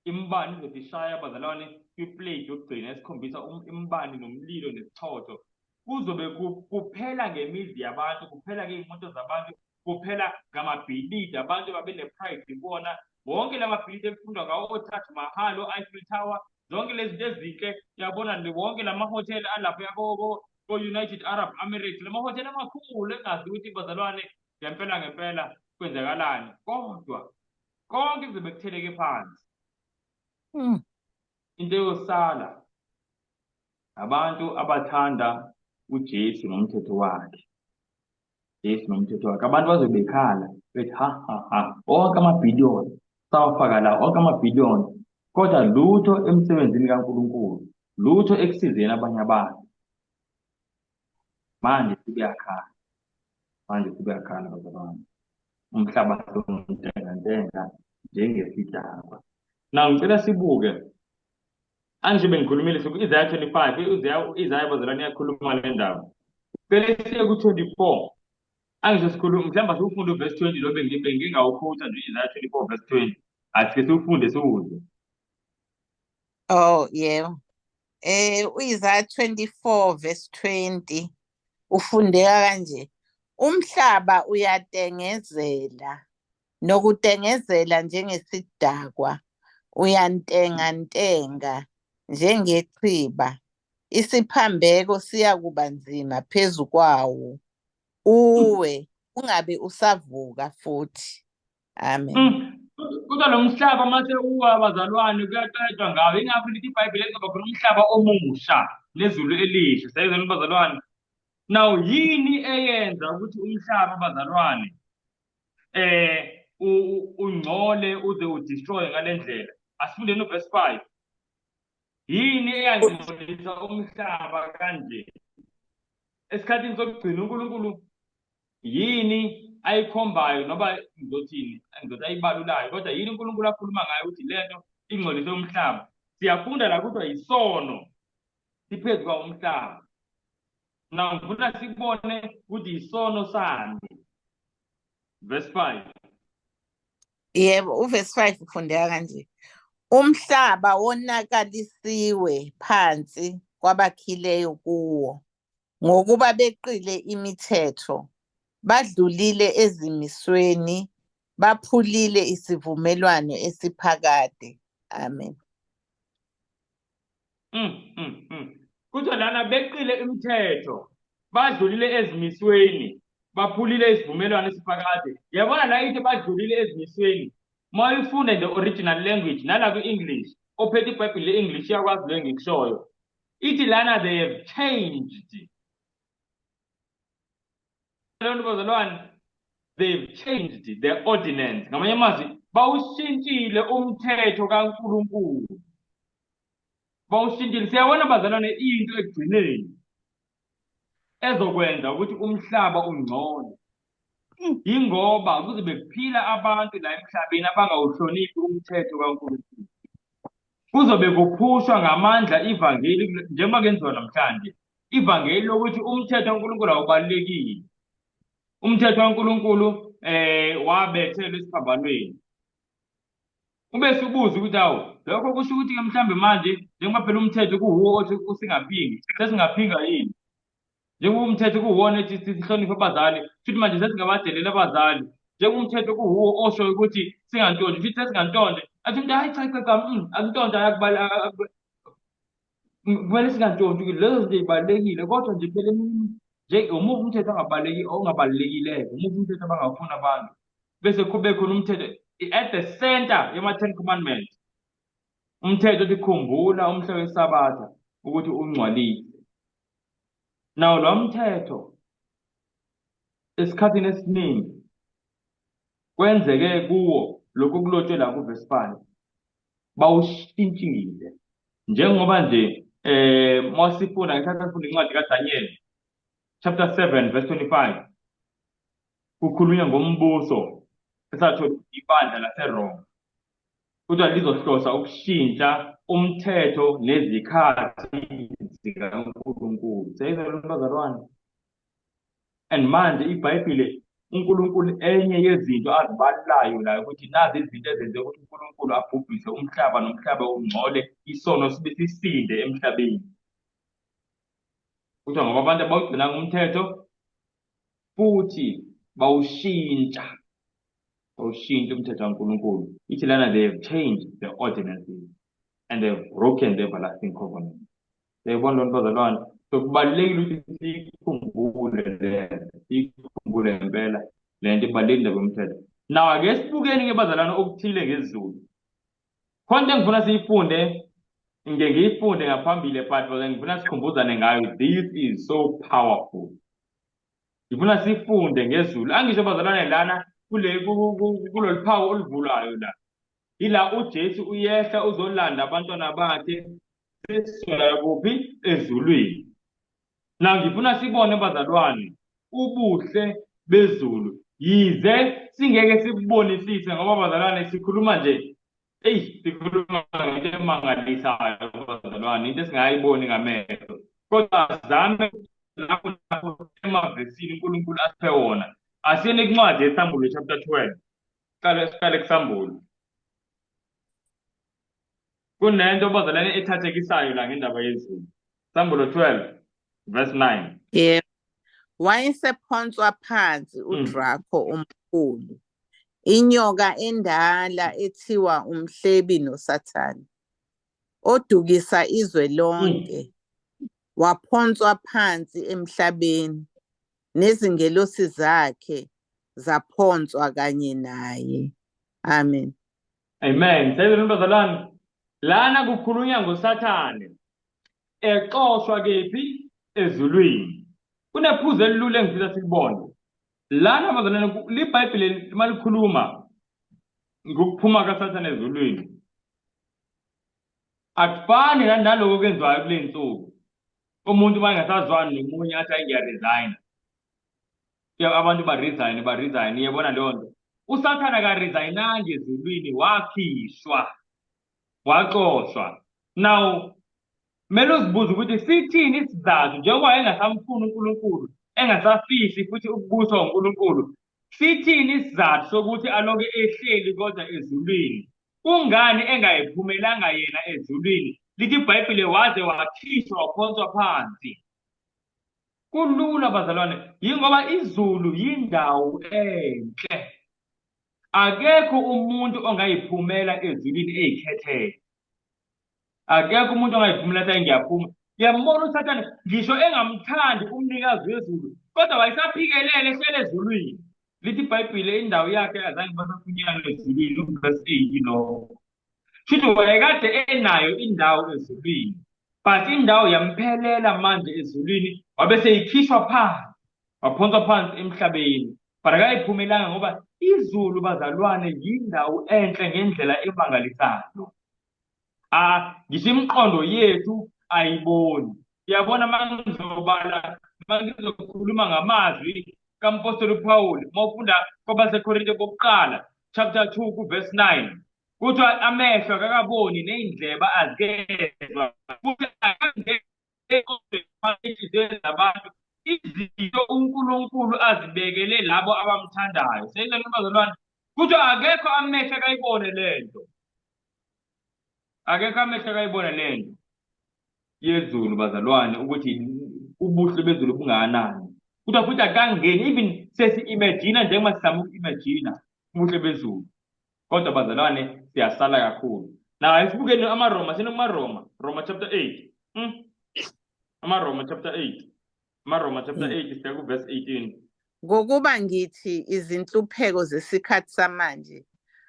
Imibani izothi ishaya bazalwane kwiplate yokugcina esikhombisa imibani nomlilo nesichotho. Kuzobe kuphela ngemizi yabantu, kuphela ngey'moto zabantu, kuphela ngamabhilidi abantu babe ne-pride kubona. Wonke la mabhilidi ekufundwa ngawo o-Taj Mahal, o-Eiffel Tower, zonke lezi zinto ezinhle, uyabona wonke la mahhotela alapha ko-United Arab Emirates, la mahhotela amakhulu engazi ukuthi bazalwane ngempela ngempela kwenzakalani, kodwa konke kuzobe kutheleke phansi. Into eyosala abantu abathanda uJesu nomthetho wakhe. Jesu nomthetho wakhe. Abantu bazobe bekhala bethi ha ha ha, wonke amabhiliyoni sawafaka la, wonke amabhiliyoni, kodwa lutho emsebenzini kaNkulunkulu, lutho ekusizeni abanye abantu. Manje sebeyakhala, manje sebeyakhala bazalwane. Umhlaba sewuntengantenga njengesidakwa. Now ngicela sibuke, angisho bengikhulumile siku-Isaiah 25, u-Isaiah bazalwane iyakhuluma le ndaba. Cela siye ku-24. Angisho sikhuluma, mhlawumbe asiwufunde uverse 20 lo bengingawukhutha nje u-Isaiah 24 verse 20. Asike siwufunde siwuzwe. Oh, yebo. U-Isaiah 24 verse 20. Ufundeka kanje. Umhlaba uyatengezela nokutengezela njengesidakwa, uyantengantenga njengechiba. Isiphambeko siyakuba nzima phezu kwawo, uwe ungabe usavuka futhi. Amen. Kodwa lo mhlaba mase uwa bazalwane kuyaqedwa ngawo. Ingakho lithi iBhayibheli kuzoba khona umhlaba omusha nezulu elisha. Sayizona bazalwane. Now yini eyenza ukuthi umhlaba bazalwane ungcole uze udestroy ngalendlela? Asifundeni uverse 5. Yini eyangcolisa umhlaba kanje? Esikhathini sokugcina uNkulunkulu yini ayikhombayo noma ngizothini ngizothi ayibalulayo kodwa yini uNkulunkulu akhuluma ngayo ukuthi lento ingcolise umhlaba? Siyafunda la kuthiwa yisono siphezu kwawo umhlaba. Now ngifuna sibone ukuthi yisono sani. Verse 5. Yebo, uverse 5 ufundeka kanje. Umhlaba wonakalisiwe phansi kwabakhileyo kuwo, ngokuba beqile imithetho, badlulile ezimisweni, baphulile isivumelwano esiphakade. Amen. Kuthiwa lana beqile imithetho, badlulile ezimisweni, baphulile isivumelwano esiphakade. Yabona la ithi badlulile ezimisweni. Uma uyifunda in the original language nala kwi-English, ophethe iBhayibheli le-English iyakwazi le ngikushoyo. Ithi lana they have changed. Leyo nto bazalwane, they've changed the ordinance. Ngamanye amazwi, bawushintshile umthetho kaNkulunkulu. Bawushintshile. Siyabona bazalwane into ekugcineni ezokwenza ukuthi umhlaba ungcole. Yingoba kuzobe kuphila abantu la emhlabeni abangawuhloniphi umthetho kaNkulunkulu. Kuzobe kuphushwa ngamandla ivangeli njengoba kuyenziwa namhlanje. Ivangeli lokuthi umthetho kaNkulunkulu awubalulekile. Umthetho kaNkulunkulu wabethelwa esiphambanweni. Ube subuza ukuthi awu lokho kusho ukuthi ke mhlambe manje njengoba phela umthetho kuwuwo othi usingaphingi, sesingaphinga yini? Njengoba umthetho kuwuwona ethi sihloniphe abazali, futhi manje sesingabadelela abazali. Njengoba umthetho kuwuwo osho ukuthi singantshontshe, futhi sesingantshontshe. Athi umuntu hayi cha cha cha, akuntshontshe kumele singantshontshi, lezo zinto zibalulekile kodwa nje phela nje umuphi umthetho ongabalulekile, umuphi umthetho abangawufuni abantu. Bese kube khona umthetho at the center yama-Ten Commandments. Umthetho othi khumbula umhla weSabatha ukuthi ungcwalise. Nawo lo mthetho esikhathini esiningi kwenzeke kuwo lokhu kulotshwe la kuverse 5 bawushintshile njengoba nje masifunda ngesikhathi sifunda incwadi kaDaniel chapter 7 verse 25 kukhulunywa ngombuso esathola ibandla laseRoma kodwa lizohlosa ukushintsha umthetho nezikhathi zikaNkulunkulu. Siyayizwa lento bazalwane? And manje iBhayibheli uNkulunkulu enye yezinto azibalulayo la ukuthi nazi izinto ezenze ukuthi uNkulunkulu abhubhise umhlaba nomhlaba ungcole isono sibe sisinde emhlabeni. Kuthiwa ngoba abantu abawugcinanga umthetho futhi bawushintsha. Bawushintsha umthetho kaNkulunkulu. Ithi lana they have changed the ordinances and they have broken the everlasting covenant. Uyayibona loo nto bazalwane? So kubalulekile ukuthi siyikhumbule le nto, siyikhumbule ngempela le nto ibalulekile indaba yomthetho. Now ake sibukeni ke bazalwane okuthile ngezulu. Khona into engifuna siyifunde, ngike ngiyifunde ngaphambili but ngifuna sikhumbuzane ngayo. This is so powerful. Ngifuna sifunde ngezulu. Angisho bazalwane lana kule kulolu phawu oluvulayo la. Ila uJesu uyehla uzolanda abantwana bakhe sesizoya kuphi? Ezulwini. Na ngifuna sibone bazalwane ubuhle bezulu. Yize singeke sibubonisise ngoba bazalwane sikhuluma nje eyi sikhuluma ngento emangalisayo bazalwane, into esingayiboni ngamehlo. Kodwa zame lapho lapho emavesini uNkulunkulu asiphe wona. Asiyeni kuncwadi yeSambulo chapter 12. Siqale siqale kuSambulo. Kunento bazalwane ethathekisayo la ngendaba yezulu. Sambulo 12 verse 9. Yebo. Wayesephonswa phansi uDrako omkhulu, inyoka endala ethiwa uMhlebi noSathane, odukisa izwe lonke. Waphonswa phansi emhlabeni, nezingelosi zakhe zaphonswa kanye naye. Amen. Amen. Seyizwe bazalwane, lana kukhulunywa ngoSathane exoshwa kephi? Ezulwini. Kunephuzu elilula engifisa silibone lana bazalwane, liBhayibheli uma likhuluma ngokuphuma kaSathane ezulwini akufani naloko okwenziwayo kule nsuku. Umuntu uma engasazwani nomunye athi hayi ngiyaresign, abantu baresign baresign, iyabona leyo nto. USathane akaresayinanga ezulwini, wakhishwa, waxoshwa. Now kumele uzibuze ukuthi sithini isizathu, njengoba engasamfuni uNkulunkulu, engasafisi futhi ukubuswa uNkulunkulu, sithini isizathu sokuthi aloke ehleli kodwa ezulwini? Kungani engayiphumelanga yena ezulwini? Lithi iBhayibheli waze wakhishwa waphonswa phansi. Kulula bazalwane, yingoba izulu yindawo enhle. Akekho umuntu ongayiphumela ezulwini eyikhethele. Akekho umuntu ongayiphumela athi ngiyaphuma. Ngiyambona uSathane ngisho engamthandi umnikazi wezulu, kodwa wayesaphikelele ehlele ezulwini. Lithi iBhayibheli indawo yakhe azange basafunyanwa ezulwini, uverse 8 lowo. Shuthi wayekade enayo indawo ezulwini, but indawo yamphelela manje ezulwini, wabe seyikhishwa phansi, waphonswa phansi emhlabeni. But akayiphumelanga ngoba izulu bazalwane yindawo enhle ngendlela emangalisayo. Ah, ngisho imiqondo yethu ayiboni. Uyabona uma ngizobala, uma ngizokhuluma ngamazwi kaMpostoli uPawuli, uma ufunda kwabaseKorinte bokuqala, chapter 2 kuverse 9, kuthiwa amehlo akakaboni ney'ndleba azikezwa futhi enhliziyweni zabantu izinto uNkulunkulu azibekele labo abamthandayo. Seyizwa bazalwane, kuthiwa akekho amehlo akayibone lento, akekho amehlo akayibone lento yezulu bazalwane, ukuthi ubuhle bezulu bungakanani. Kuthiwa futhi akangeni even sesi-imagina njengoba sizama uku-imagina ubuhle bezulu, kodwa bazalwane siyasala kakhulu. Now asibukeni amaRoma, sinokumaRoma, Roma chapter 8. AmaRoma chapter 8. AmaRoma chapter 8 siya ku-verse 18. Ngokuba ngithi izinhlupheko zesikhathi samanje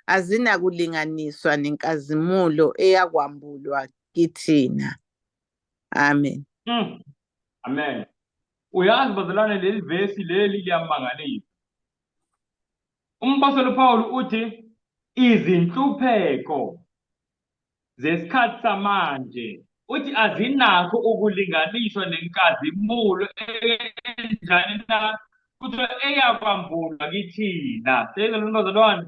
azinakulinganiswa nenkazimulo eyakwambulwa kithina. Amen. Amen. Uyazi bazalwane, leli vesi leli liyamangalisa. Umpostoli uPaul uthi izinhlupheko zesikhathi samanje uthi azinakho ukulinganiswa nenkazimulo enjani na, kuthiwa eyakwambulwa kithina. Seyizwa bazalwane,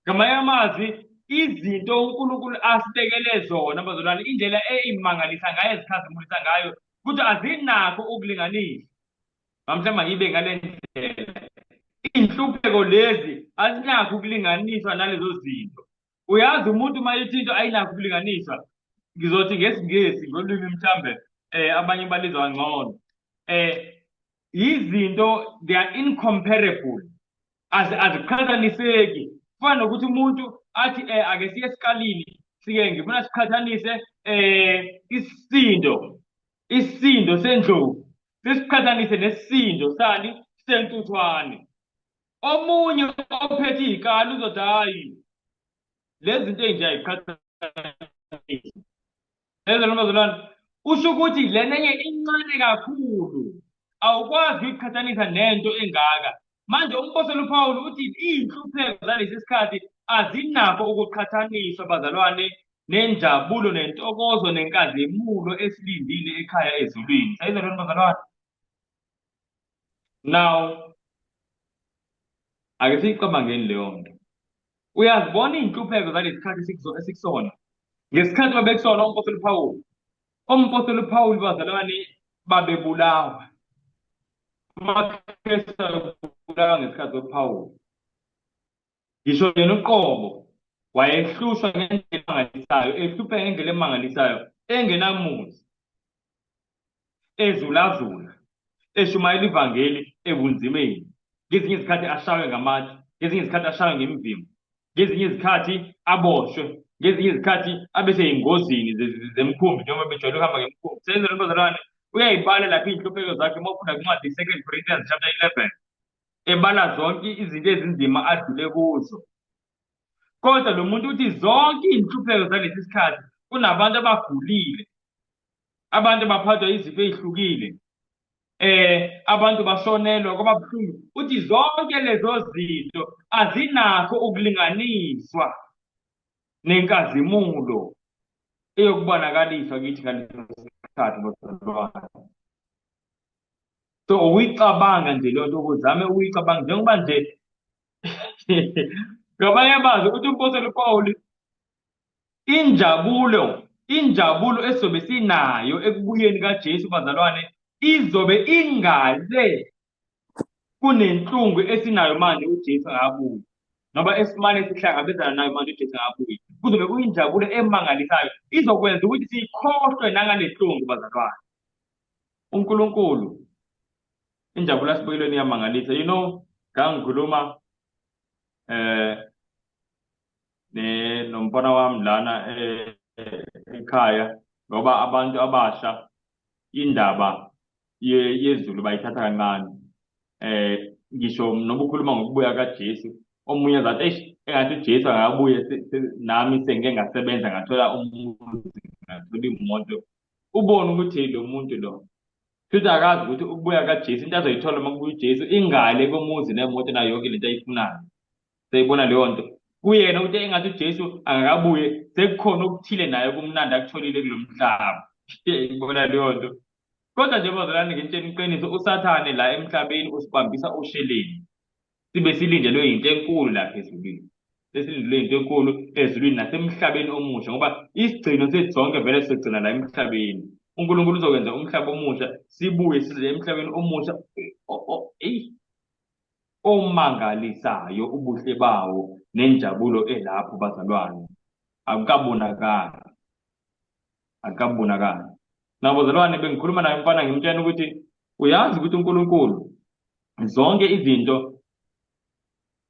ngamanye amazwi izinto uNkulunkulu asibekele zona bazalwane, indlela eyimangalisa ngayo, ezikhazimulisa ngayo, kuthi azinakho ukulinganiswa. Mhlawumbe ngibe ngale ndlela, iy'nhlupheko lezi azinakho ukulinganiswa nalezo zinto. Uyazi umuntu uma ethi into ayinakho ukulinganiswa, ngizothi ngesiNgisi ngolwimi mhlambe abanye balizwa kangcono, izinto they are incomparable, aziqhathaniseki. Kufana nokuthi umuntu athi ake siye esikalini, sike ngifuna siqhathanise isisindo sendlovu sisiqhathanise nesisindo sani sentuthwane. Omunye ophethe iy'kali uzothi hhayi lezi zinto ey'nje ayiqhathanisi. Lezi bazalwane, usho ukuthi lena enye incane kakhulu, awukwazi ukuyiqhathanisa nento engaka. Manje umpostoli uPawulu uthi iy'nhlupheko zalesi sikhathi azinakho ukuqhathaniswa bazalwane nenjabulo nentokozo nenkazimulo esilindile ekhaya ezulwini. Sayizwa lona bazalwane? Now ake siyicabangeni leyo nto. Uyazibona iy'nhlupheko zalesi sikhathi esikusona? Ngesikhathi babekusona umpostoli uPawulu, umpostoli uPawulu bazalwane babebulawa. AmaKristu abebulawa ngesikhathi soPawulu. Ngisho yena uqobo wayehlushwa ngendlela emangalisayo, ehlupheka ngendlela emangalisayo, engenamuzi, ezulazula. Eshumayela ivangeli ebunzimeni. Ngezinye izikhathi ashaywe ngamatshe, ngezinye izikhathi ashaywe ngemivimbo, ngezinye izikhathi aboshwe, ngezinye izikhathi abe seyingozini zemkhumbi njengoba bejwayele ukuhamba ngemkhumbi. Senzele bazalwane, uyayibala lapha iy'nhlupheko zakhe uma ufunda kwincwadi i-Second Corinthians chapter 11 ebala zonke izinto ezinzima adlule kuzo. Kodwa lo muntu uthi zonke iy'nhlupheko zalesi sikhathi kunabantu abagulile, abantu baphathwa izifo ey'hlukile, abantu bashonelwa kwaba buhlungu. Uthi zonke lezo zinto azinakho ukulinganiswa nenkazimulo eyokubonakaliswa kithi ngaleso sikhathi bazalwane. So ukuyicabanga nje leyo nto, ukuzame ukuyicabanga njengoba nje ngamanye amazwi ukuthi umpostoli uPawuli injabulo injabulo esizobe sinayo ekubuyeni kaJesu bazalwane izobe ingale kunenhlungu esinayo manje uJesu angabuyi noma esimane sihlangabezana nayo manje uJesu angabuyi. Kuzobe kuyinjabulo emangalisayo, izokwenza ukuthi sikhohlwe nangale nhlungu bazalwane. UNkulunkulu injabulo asibuyelweni iyamangalisa. You know, ngangikhuluma eh ne nomfana wami lana ekhaya ngoba abantu abasha indaba yezulu bayithatha kancane. Ngisho noma ukhuluma ngokubuya kaJesu, omunye azathi eish engathi uJesu angabuye nami sengike ngasebenza ngathola umuzi ngathola imoto. Ubone ukuthi lo muntu lo futhi akazi ukuthi ukubuya kaJesu into azoyithola uma kubuya uJesu ingale komuzi nemoto nayo yonke lento ayifunayo. Seyibona leyo nto kuyena ukuthi engathi uJesu angakabuye sekukhona okuthile naye kumnandi akutholile kulo mhlaba. Ibona leyo nto. Kodwa nje bazalwane ngitshela iqiniso, uSathane la emhlabeni usibambisa usheleni. Sibe silindelwe yinto enkulu lapha ezulwini. Sesilindelwe yinto enkulu ezulwini nasemhlabeni omusha ngoba isigcino sethu sonke vele sigcina la emhlabeni. uNkulunkulu uzokwenza umhlaba omusha, sibuye size emhlabeni omusha eyi omangalisayo ubuhle bawo nenjabulo elapho bazalwane. Akukabonakali. Akukabonakali. Nabo bazalwane bengikhuluma naye umfana ngimtshela ukuthi uyazi ukuthi uNkulunkulu zonke izinto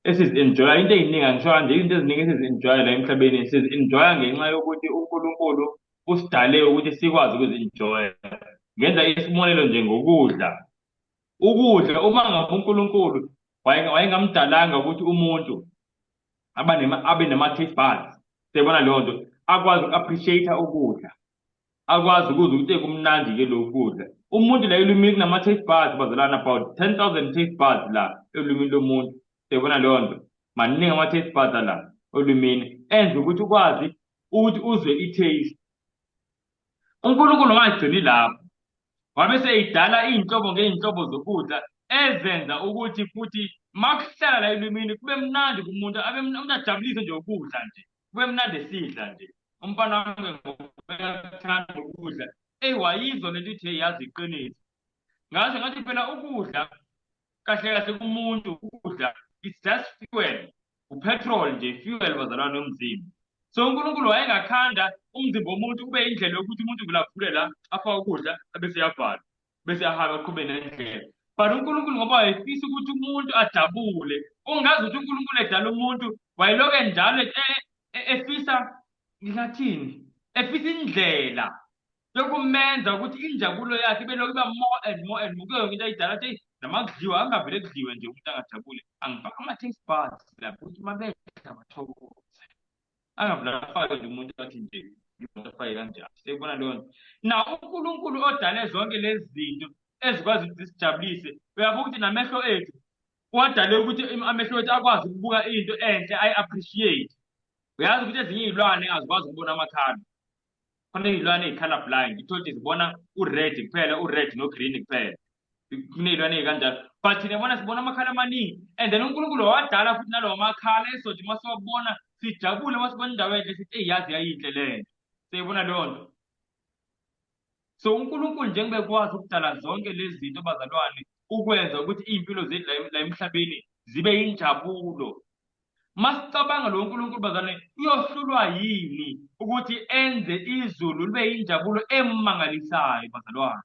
esizi-enjoya, into ey'ningi angisho kanje, izinto eziningi esizi-enjoya la emhlabeni sizi-enjoya ngenxa yokuthi uNkulunkulu usidale ukuthi sikwazi ukuzi-enjoya. Ngenza isibonelo nje ngokudla. Ukudla uma ngabe uNkulunkulu wayengamdalanga ukuthi umuntu abe nama-taste buds, siyabona leyo nto, akwazi uku-appreciate ukudla, akwazi ukuzwa ukuthi kumnandi-ke lokhu kudla. Umuntu la elwimini kunama-taste buds bazalwane, about 10,000 taste buds la elwimini lomuntu. Siyabona leyo nto, maningi ama-taste buds ala olwimini enza ukuthi ukwazi ukuthi uzwe i-taste. uNkulunkulu wangagcini lapho, wabe seyidala iy'nhlobo ngey'nhlobo zokudla ezenza ukuthi futhi makuhlala la elwimini kube mnandi kumuntu, abe umuntu ajabulise nje ukudla nje, kube mnandi esidla nje. Umfana wami ngokuthanda ukudla, eyi wayizwa lento ithi hey yazi iqiniso. Ngasho ngathi phela ukudla kahle kahle kumuntu ukudla it's just fuel, upetrol nje, fuel bazalwane yomzimba. So uNkulunkulu wayengakhanda umzimba womuntu kube indlela yokuthi umuntu vele avule la afake ukudla abese yavala bese ahamba aqhube nendlela. But uNkulunkulu ngoba wayefisa ukuthi umuntu ajabule, ungazi ukuthi uNkulunkulu edala umuntu wayeloke njalo efisa ngingathini, efisa indlela yokumenza ukuthi injabulo yakhe ibe lokhu iba more and more and more kuyo yonke into ayidala athi eyi noma kudliwa angavele kudliwe nje umuntu angajabule, angifake ama-taste buds lapho ukuthi uma bedla bathokoze, angavele afake nje umuntu athi nje umuntu afake kanjani. Siyibona leyo nto. Na uNkulunkulu odale zonke lezi zinto ezikwazi ukuthi zisijabulise, uyabuka ukuthi namehlo ethu wadale ukuthi amehlo ethu akwazi ukubuka into enhle ayi-appreciate. Uyazi ukuthi ezinye iy'lwane azikwazi ukubona amakhala. Khona iy'lwane ey'colour blind, uthole ukuthi zibona u-red kuphela, u-red no-green kuphela. Kuney'lwane ey'kanjalo. But thina bona sibona amakhala amaningi and then uNkulunkulu wawadala futhi nalawo makhala esothi uma siwabona sijabule, uma sibona indawo enhle sithi eyi yazi yayinhle le nto. Siyayibona leyo nto. So uNkulunkulu njengoba ekwazi ukudala zonke lezi zinto bazalwane, ukwenza ukuthi iy'mpilo zethu la emhlabeni zibe yinjabulo. Masicabanga lo uNkulunkulu bazalwane, uyohlulwa yini ukuthi enze izulu libe yinjabulo emangalisayo bazalwane?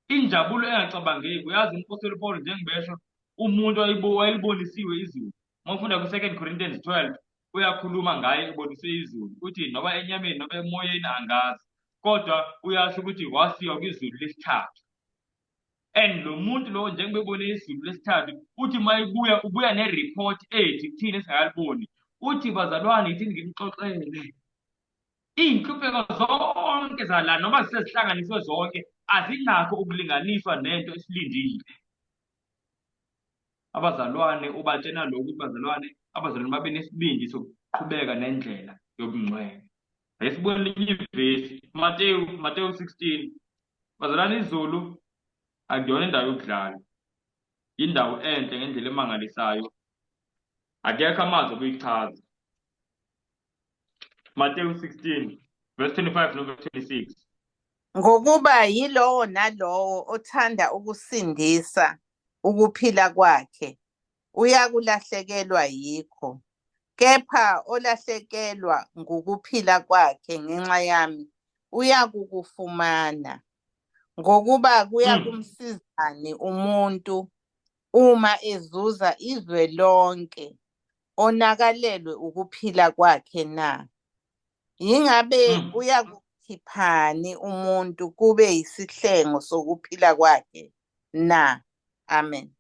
Injabulo engacabangeki. Uyazi uMpostoli Paul njengibesho umuntu wayelibonisiwe izulu. Uma ufunda ku-2 Corinthians 12 uyakhuluma ngaye eboniswe izulu. Uthi noma enyameni noma emoyeni angazi. Kodwa uyasho ukuthi wasiwa kwizulu lesithathu. And lo muntu lo njengoba ebone izulu lesithathu uthi uma ebuya ubuya ne-report ethi kuthina esingakaliboni. Uthi bazalwane yithini nginixoxele. Iy'nhlupheko zonke zala noma zisezihlanganiswe zonke azinakho ukulinganiswa nento esilindile. Abazalwane ubatshena lokhu ukuthi bazalwane, abazalwane babe nesibindi sokuqhubeka nendlela yobungcwele. Ake sibone elinye ivesi, Mateyu, Mateyu 16. Bazalwane, izulu akuyona indawo yokudlala. Indawo enhle ngendlela emangalisayo. Akekho amazwi okuyichaza. Mateyu 16 verse 25 no verse 26. Ngokuba yilowo nalowo othanda ukusindisa ukuphila kwakhe uyakulahlekelwa yikho, kepha olahlekelwa ngukuphila kwakhe ngenxa yami uyakukufumana. Ngokuba kuyakumsizani umuntu uma ezuza izwe lonke onakalelwe ukuphila kwakhe na? Yingabe uyakukhiphani umuntu kube yisihlengo sokuphila kwakhe na? Amen.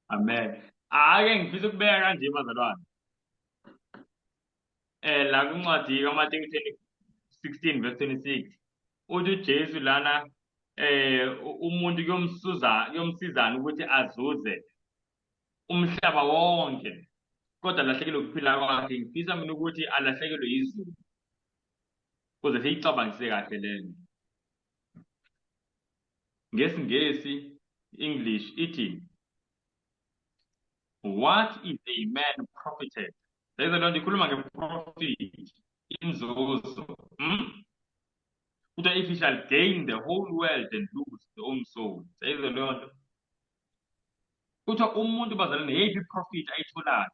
Amen. Ake ngifisa ukubeka kanje bazalwane. La kwincwadi kaMateyu 16 verse 26 uthi uJesu lana umuntu kuyomsuza kuyomsizana ukuthi azuze umhlaba wonke kodwa alahlekelwe ukuphila kwakhe. Ngifisa mina ukuthi alahlekelwe izulu kuze siyicabangise kahle lento. NgesiNgesi English ithi what is a man profited? Lezo loo nto ikhuluma nge-profit, inzuzo. Kuthiwa if he shall gain the whole world and lose the own soul. Lezo leyo nto. Kuthiwa umuntu bazalwane yeyiphi i-profit ayitholayo?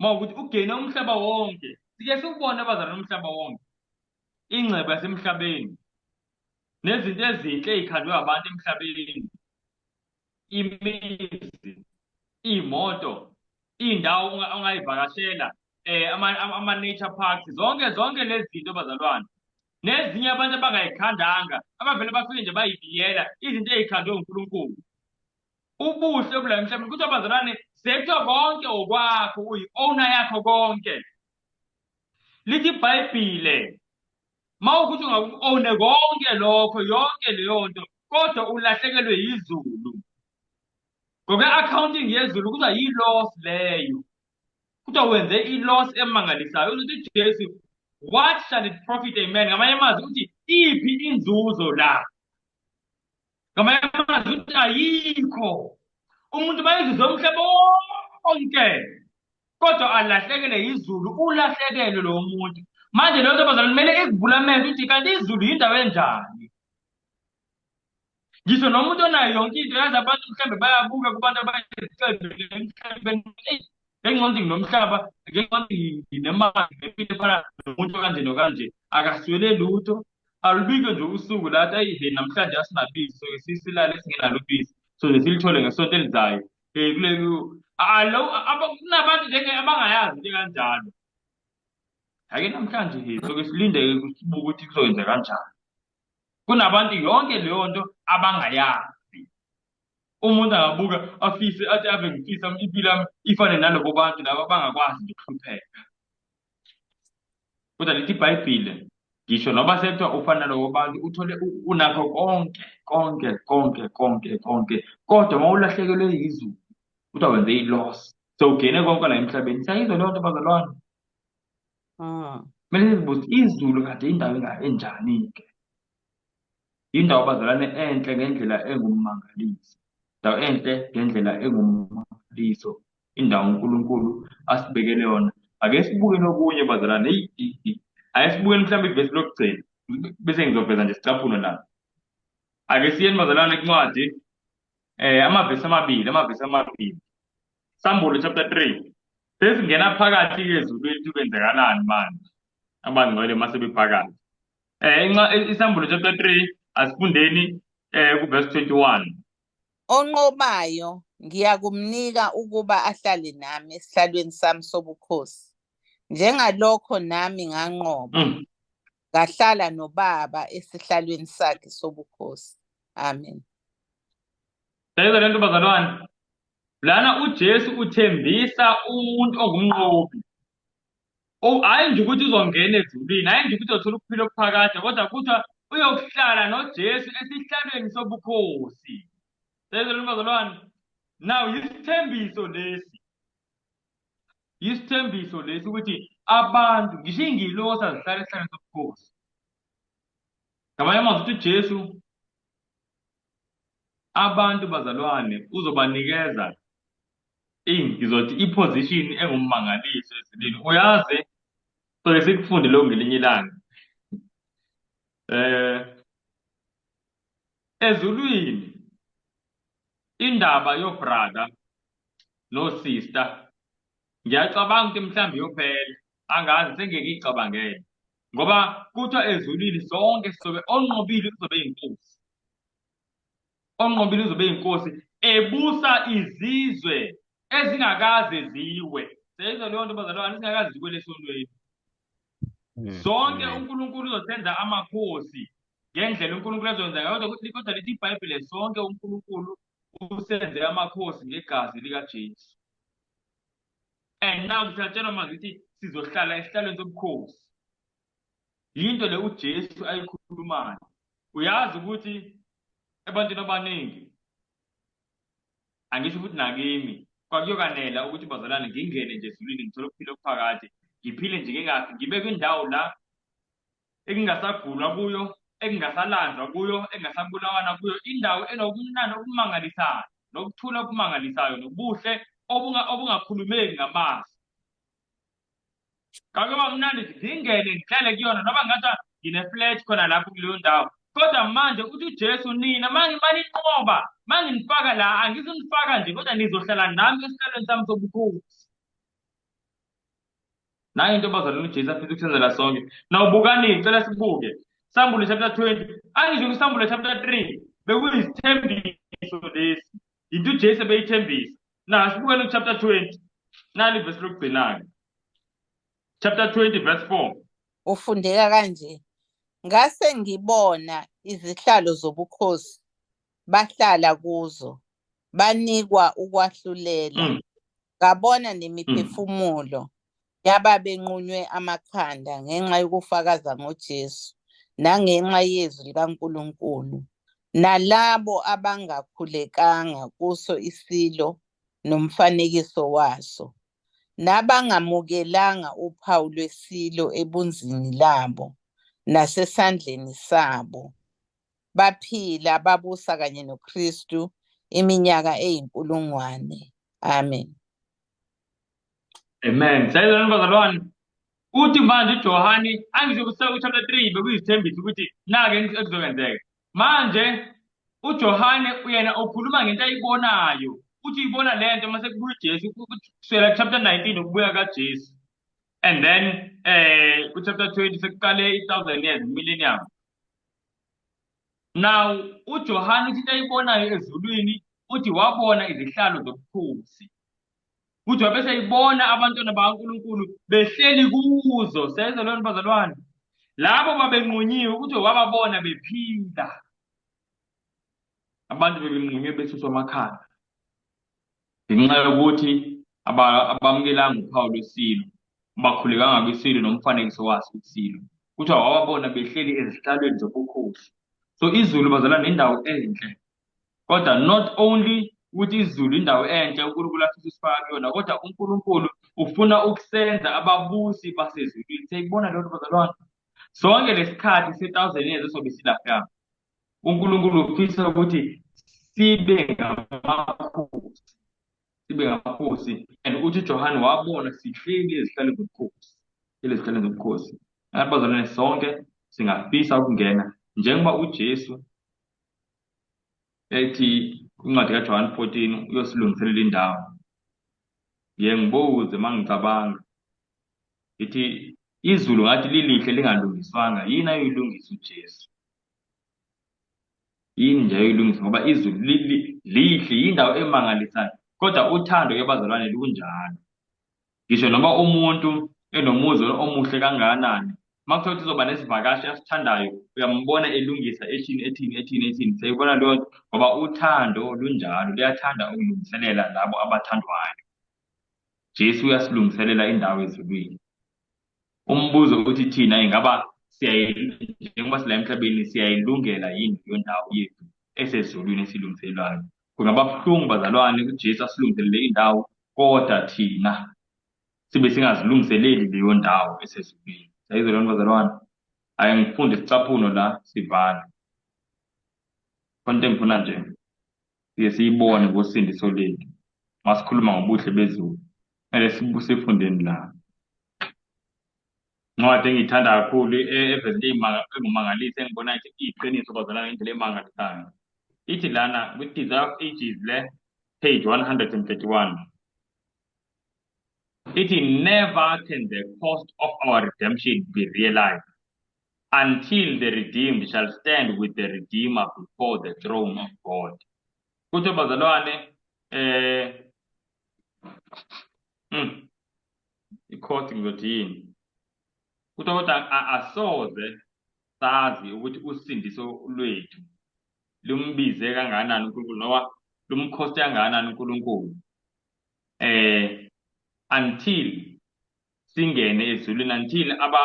Uma ukuthi ugeyine umhlaba wonke. Sike siwubone bazalwane umhlaba wonke. Ingcebo yasemhlabeni. Nezinto ezinhle ey'khandwe abantu emhlabeni. Imizi, iy'moto, iy'ndawo ongayivakashela, ama-nature parks, zonke zonke lezi zinto bazalwane. Nezinye abantu abangayikhandanga, abavele bafike nje bayibiyela izinto ey'khandwe uNkulunkulu. Ubuhle obula emhlabeni kuthiwa bazalwane sekuthiwa konke okwakho, uyi-owner yakho konke. Lithi iBhayibhile mawukuthi ungaku-owne konke lokho, yonke leyo nto, kodwa ulahlekelwe yizulu. Ngokwe-accounting yezulu kuthiwa yi-loss leyo. Kuthiwa wenze i-loss emangalisayo. Uzothi uJesu, what shall it profit a man? Ngamanye amazwi uthi iphi inzuzo la? Ngamanye amazwi uthi ayikho. Umuntu mayezuze umhlaba wonke kodwa alahlekele yizulu, ulahlekelwe lowo muntu. Manje leyo nto bazalwane kumele ikuvule amehlo ukuthi kanti izulu yindawo enjani. Ngisho nomuntu onayo yonke into, yazi abantu mhlawumbe bayabuka kubantu abayizicebi emhlabeni, eyi ngenxa yokuthi nginomhlaba, ngenxa yokuthi nginemali, nginemphilo efana nomuntu okanje nokanje, akaswele lutho. Alubikho nje usuku la athi ayi he namhlanje asinabisi, soke sisilale singenalo ubisi, soze silithole ngesonto elizayo. Kule alo kunabantu njenge abangayazi into kanjalo. Ake namhlanje he soke silinde sibuke ukuthi kuzokwenza kanjani. Kunabantu yonke leyo nto abangayazi. Umuntu angabuka afise athi ave ngifisa impilo yami ifane nalobo bantu laba abangakwazi nje ukuhlupheka. Kodwa lithi iBhayibhile ngisho noma sekuthiwa ufana nalobo bantu uthole unakho konke konke konke konke konke kodwa uma ulahlekelwe yizulu kuthiwa wenze i-loss sewugene konke la emhlabeni. Siyayizwa leyo nto bazalwane? Kumele sizibuze izulu kade indawo enjani-ke? Indawo bazalwane enhle ngendlela engummangaliso. Indawo enhle ngendlela engummangaliso. Indawo uNkulunkulu asibekele yona. Ake sibukeni okunye bazalwane. Eyi, ake sibukeni mhlawumbe ivesi lokugcina bese ngizoveza nje isicaphuno la. Ake siyeni bazalwane kuncwadi amavesi amabili, amavesi amabili. Sambulo chapter 3. Sesingena phakathi-ke ezulwini ukuthi kwenzakalani manje. Abangcwele uma sebephakathi. Isambulo chapter 3 asifundeni. Ku-verse 21. Onqobayo ngiyakumnika ukuba ahlale nami esihlalweni sami sobukhosi, njengalokho nami nganqoba, ngahlala noBaba esihlalweni sakhe sobukhosi. Amen. Siyayizwa le nto bazalwane? Lana uJesu uthembisa umuntu ongumnqobi. Oh, hhayi nje ukuthi uzongena ezulwini, hhayi nje ukuthi uzothola ukuphila okuphakade, kodwa kuthiwa uyokuhlala noJesu esihlalweni sobukhosi. Siyayizwa le nto bazalwane? Now yisithembiso lesi. Yisithembiso lesi ukuthi abantu ngisho iy'ngilosi azihlale esihlalweni sobukhosi. Ngamanye amazwi uthi uJesu abantu bazalwane uzobanikeza ngizothi i-position engummangaliso ezulwini. Uyazi soke sikufunde lokhu ngelinye ilanga. Ezulwini indaba yo-brother no-sister ngiyacabanga ukuthi mhlawumbe iyophela, angazi sengeke ngiyicabangele ngoba kuthiwa ezulwini sonke sizobe onqobile uzobe yinkosi, onqobile uzobe yinkosi ebusa izizwe ezingakaze ziwe. Seyizwa leyo nto bazalwane, ezingakaze ziwele esontweni. Sonke uNkulunkulu uzosenza amakhosi ngendlela uNkulunkulu azokwenza ngayo, kodwa lithi iBhayibheli sonke uNkulunkulu usenze amakhosi ngegazi likaJesu. And now siyatshelwa manje ukuthi sizohlala esihlalweni sobukhosi. Yinto le uJesu ayikhulumayo. Uyazi ukuthi ebantwini abaningi, angisho futhi nakimi, kwakuyokanela ukuthi bazalwane ngingene nje ezulwini ngithole ukuphila okuphakade, ngiphile nje ngingafi, ngibe kwindawo la ekungasagulwa kuyo, ekungasalanjwa kuyo, engasabulawana kuyo, indawo enobumnandi obumangalisayo, nokuthula okumangalisayo, nobuhle obungakhulumeki ngamazwi. Kwakuyoba mnandi nje ngingene ngihlale kuyona noma ngathiwa ngine-flat khona lapho kuleyo ndawo. Kodwa manje uthi uJesu nina maninqoba, manginifaka la, angizunifaka nje kodwa nizohlala nami esihlalweni sami sobukhosi. Nayo into bazalwane uJesu afisa ukusenzela sonke. Nawubukani, ngicela sibuke. Sambulo chapter 20. Angisho kuSambulo chapter 3 bekuyisithembiso lesi. Into uJesu ebeyithembisa. Na sibukeni ku-chapter 20. Nali ivesi lokugcina-ke. Chapter 20 verse 4. Ufundeka kanje. Ngase ngibona izihlalo zobukhosi bahlala kuzo, banikwa ukwahlulela. Ngabona nemiphefumulo yababenqunywe amakhanda ngenxa yokufakaza ngoJesu nangenxa yezwi likaNkulunkulu, nalabo abangakhulekanga kuso isilo nomfanekiso waso, nabangamukelanga uphawu lwesilo ebunzini labo nasesandleni sabo. Baphila babusa kanye noKristu iminyaka eyinkulungwane. Amen. Amen. Siyayizwa bazalwane. Uthi manje uJohane angisho ku chapter 3 bekuyisithembiso ukuthi nake ekuzokwenzeka. Manje uJohane uyena ukhuluma ngento ayibonayo. Uthi uyibona lento mase kubuya uJesu kusukela chapter 19 ukubuya kaJesu. And then ku chapter 20 sekuqale i-1000 years millennium. Now uJohane uthi into ayibonayo ezulwini uthi wabona izihlalo zobukhosi. Uthi wabe seyibona abantwana bakaNkulunkulu behleli kuzo. Siyayizwa leyo nto bazalwane? Labo babenqunyiwe ukuthi wababona bephila. Abantu bebenqunywe besuswa amakhanda ngenxa yokuthi abamukelanga uphawu lwesilo, abakhulekanga kwisilo nomfanekiso waso isilo. Kuthiwa wababona behleli ezihlalweni zobukhosi. So izulu bazalwane indawo enhle. Kodwa not only ukuthi izulu indawo enhle uNkulunkulu afisa usifaka kuyona, kodwa uNkulunkulu ufuna ukusenza ababusi basezulwini. Siyayibona leyo nto bazalwane? Sonke lesikhathi se-1000 years esobe silapha, uNkulunkulu ufisa ukuthi sibe ngamakhosi, sibe ngamakhosi. And uthi uJohane wabona sihleli ezihlalweni zobukhosi, ezihlalweni zobukhosi. Abazalwane sonke singafisa ukungena njengoba uJesu ethi kwincwadi kaJohane 14 uyosilungiselela indawo. Ngiye ngibuze uma ngicabanga ngithi izulu ngathi lilihle lingalungiswanga, yini ayoyilungisa uJesu? Yini nje ayoyilungisa ngoba izulu lihle, yindawo emangalisayo. Kodwa uthando ke bazalwane lunjalo. Ngisho noma umuntu enomuzi omuhle kangakanani, uma kuthiwa ukuthi uzoba nesivakashi asithandayo, uyambona elungisa ethini ethini ethini ethini. Siyayibona leyo nto ngoba uthando lunjalo, luyathanda ukulungiselela labo abathandwayo. Jesu uyasilungiselela indawo ezulwini. Umbuzo uthi thina ingaba njengoba sila emhlabeni siyayilungela yini leyo ndawo yethu esezulwini esilungiselwayo? Kungaba buhlungu bazalwane uJesu asilungiselele indawo kodwa thina sibe singazilungiseleli leyo ndawo esezulwini. Siyayizwa leyo nto bazalwane? Ake ngifunde isicaphuno la sivale. Khona into engifuna nje siye siyibone ngosindiso lethu masikhuluma ngobuhle bezulu. Kumele sifundeni la. Incwadi engiyithanda kakhulu eveza engumangalisa engibona ithi iyiqiniso bazalwane ngendlela emangalisayo. Ithi lana kwi-Desire of Ages le page 131. Ithi never can the cost of our redemption be realized until the redeemed shall stand with the Redeemer before the throne of God. Kuthiwa bazalwane i-cost ngizothi yini? Kuthiwa kodwa asoze sazi ukuthi usindiso lwethu lumbize kangakanani uNkulunkulu noma lumkhoste kangakanani uNkulunkulu until singene ezulwini, until laba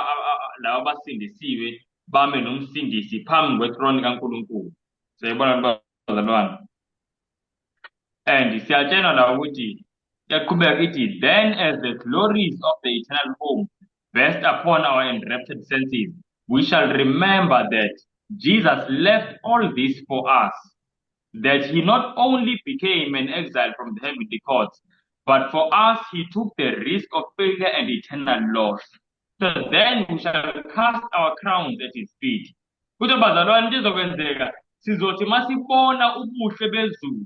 abasindisiwe bame nomsindisi phambi kwethrone kaNkulunkulu. Siyayibona bazalwane? And siyatshelwa la ukuthi iyaqhubeka ithi then as the glories of the eternal home burst upon our enraptured senses, we shall remember that Jesus left all this for us, that he not only became an exile from the heavenly courts, but for us he took the risk of failure and eternal loss. So then we shall cast our crowns at his feet. Kuthiwa bazalwane into izokwenzeka sizothi masibona ubuhle bezulu,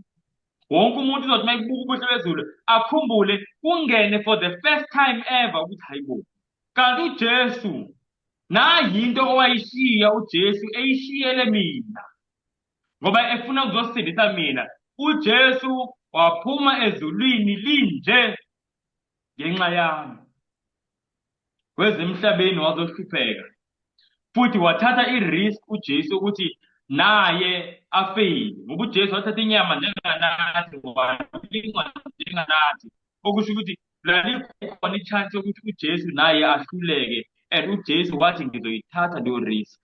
wonke umuntu uzothi mayibuka ubuhle bezulu akhumbule kungene for the first time ever ukuthi hayibo kanti uJesu nayinto owayishiya uJesu eyishiyele mina ngoba efuna ukuzosindisa mina. uJesu waphuma ezulwini linje ngenxa yami, weza emhlabeni wazohlupheka futhi wathatha i-risk uJesu ukuthi naye afeyile, ngoba uJesu wathatha inyama njenganathi, walingwa njenganathi, okusho ukuthi lalikhona i-chance yokuthi uJesu naye ahluleke, and uJesu wathi ngizoyithatha leyo risk.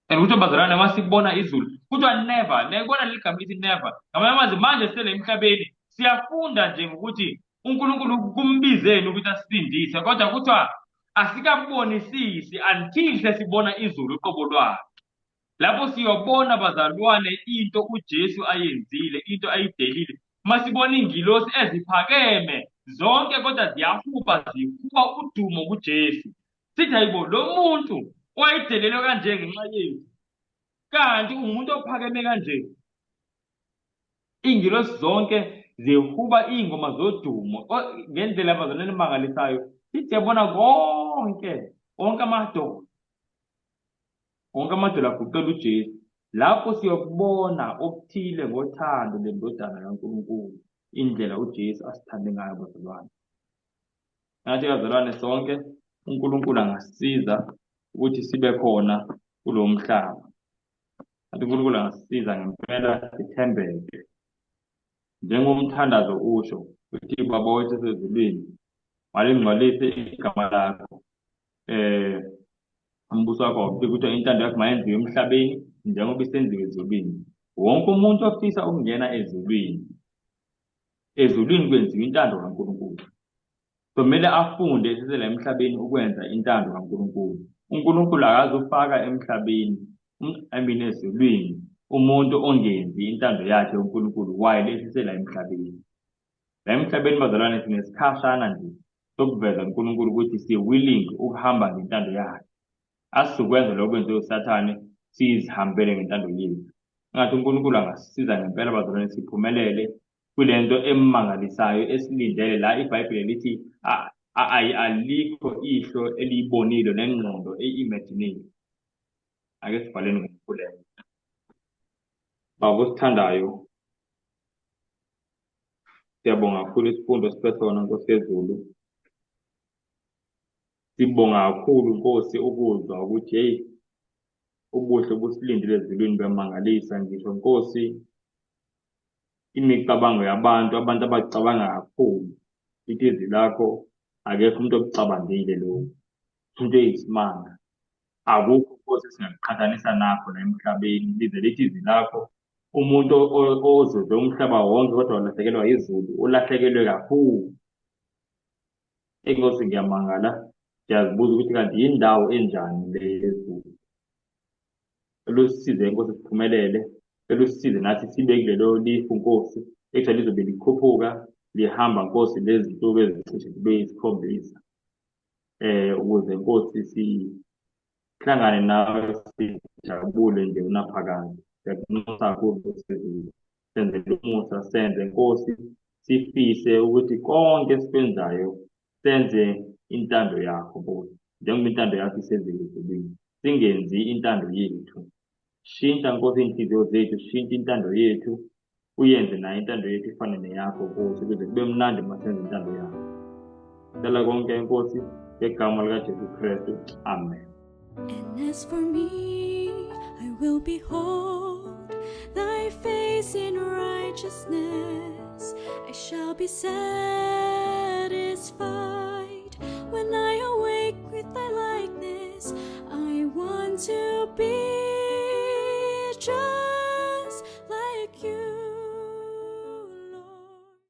And kuthiwa bazalwane masibona izulu kuthiwa never, niyayibona leli gama lithi never. Ngamanye amazwi manje sele emhlabeni siyafunda nje ngokuthi uNkulunkulu kumbizeni ukuthi asisindise, kodwa kuthiwa asikabonisisi until sesibona izulu uqobo lwakhe. Lapho siyobona bazalwane into uJesu ayenzile, into ayidelile. Masibona ingilosi eziphakeme zonke kodwa ziyahuba, zihuba udumo kuJesu. Sithi hayibo lo muntu owayedelelwe kanje ngenxa yethu, kanti ungumuntu ophakeme kanje. Iy'ngilosi zonke zihuba iy'ngoma zodumo ngendlela abazalwane emangalisayo. Sithi siyabona konke, wonke amadolo, wonke amadolo aguqela uJesu. Lapho siyokubona okuthile ngothando lendodana kaNkulunkulu, indlela uJesu asithande ngayo bazalwane. Ngathi bazalwane sonke uNkulunkulu angasisiza ukuthi sibe khona kulo mhlaba. Ngathi uNkulunkulu angasisiza ngempela sithembeke. Njengomthandazo usho uthi Baba wethu osezulwini, malingcwalise igama lakho. Umbuso wakho awufike, kuthiwa intando yakho mayenziwe emhlabeni njengoba isenziwe ezulwini. Wonke umuntu ofisa ukungena ezulwini, ezulwini kwenziwa intando kaNkulunkulu. So kumele afunde esesela emhlabeni ukwenza intando kaNkulunkulu. uNkulunkulu akazufaka emhlabeni, I mean ezulwini, umuntu ongenzi intando yakhe uNkulunkulu while esesela emhlabeni. La emhlabeni bazalwane sinesikhashana nje sokuveza uNkulunkulu ukuthi si-willing ukuhamba ngentando yakhe. Asizukwenza lokho kwenziwe uSathane, sizihambele ngentando yethu. Ngathi uNkulunkulu angasisiza ngempela bazalwane siphumelele kule nto emangalisayo esilindele la. IBhayibheli lithi alikho ihlo eliyibonile nengqondo eyi-imaginile. Ake sibhaleni ngomkhuleko. Baba osithandayo, siyabonga kakhulu isifundo esiphe sona Nkosi yezulu. Sibonga kakhulu Nkosi ukuzwa ukuthi hey ubuhle obusilindile ezulwini buyamangalisa ngisho Nkosi imicabango yabantu, abantu abacabanga kakhulu. Lithi izwi lakho akekho umuntu okucabangile lokhu. Into eyisimanga. Akukho Nkosi esingakuqhathanisa nakho la emhlabeni. Lize lithi izwi lakho umuntu ozuze umhlaba wonke kodwa walahlekelwa izulu ulahlekelwe kakhulu. Inkosi ngiyamangala, ngiyazibuza ukuthi kanti yindawo enjani le yezulu. Elusisize inkosi siphumelele, elusisize nathi sibe kulelo lifu Nkosi, ekuthiwa lizobe likhuphuka lihamba Nkosi lezi nsuku ezicishe zibe yisikhombisa. Ukuze Nkosi sihlangane nawe sijabule nje unaphakade. Siyakunxusa kakhulu Nkosi yezulu. Senzele umusa, senze Nkosi sifise ukuthi konke esikwenzayo senze intando yakho Nkosi, njengoba intando yakho isenzeka ezulwini. Singenzi intando yethu. Shintsha Nkosi iy'nhliziyo zethu, shintsha intando yethu, uyenze nayo intando yethu ifane neyakho Nkosi, ukuze kube mnandi uma senza intando yakho. Cela konke Nkosi ngegama likaJesu Kristu. Amen. And as for me, I will behold thy face in righteousness. I shall be satisfied.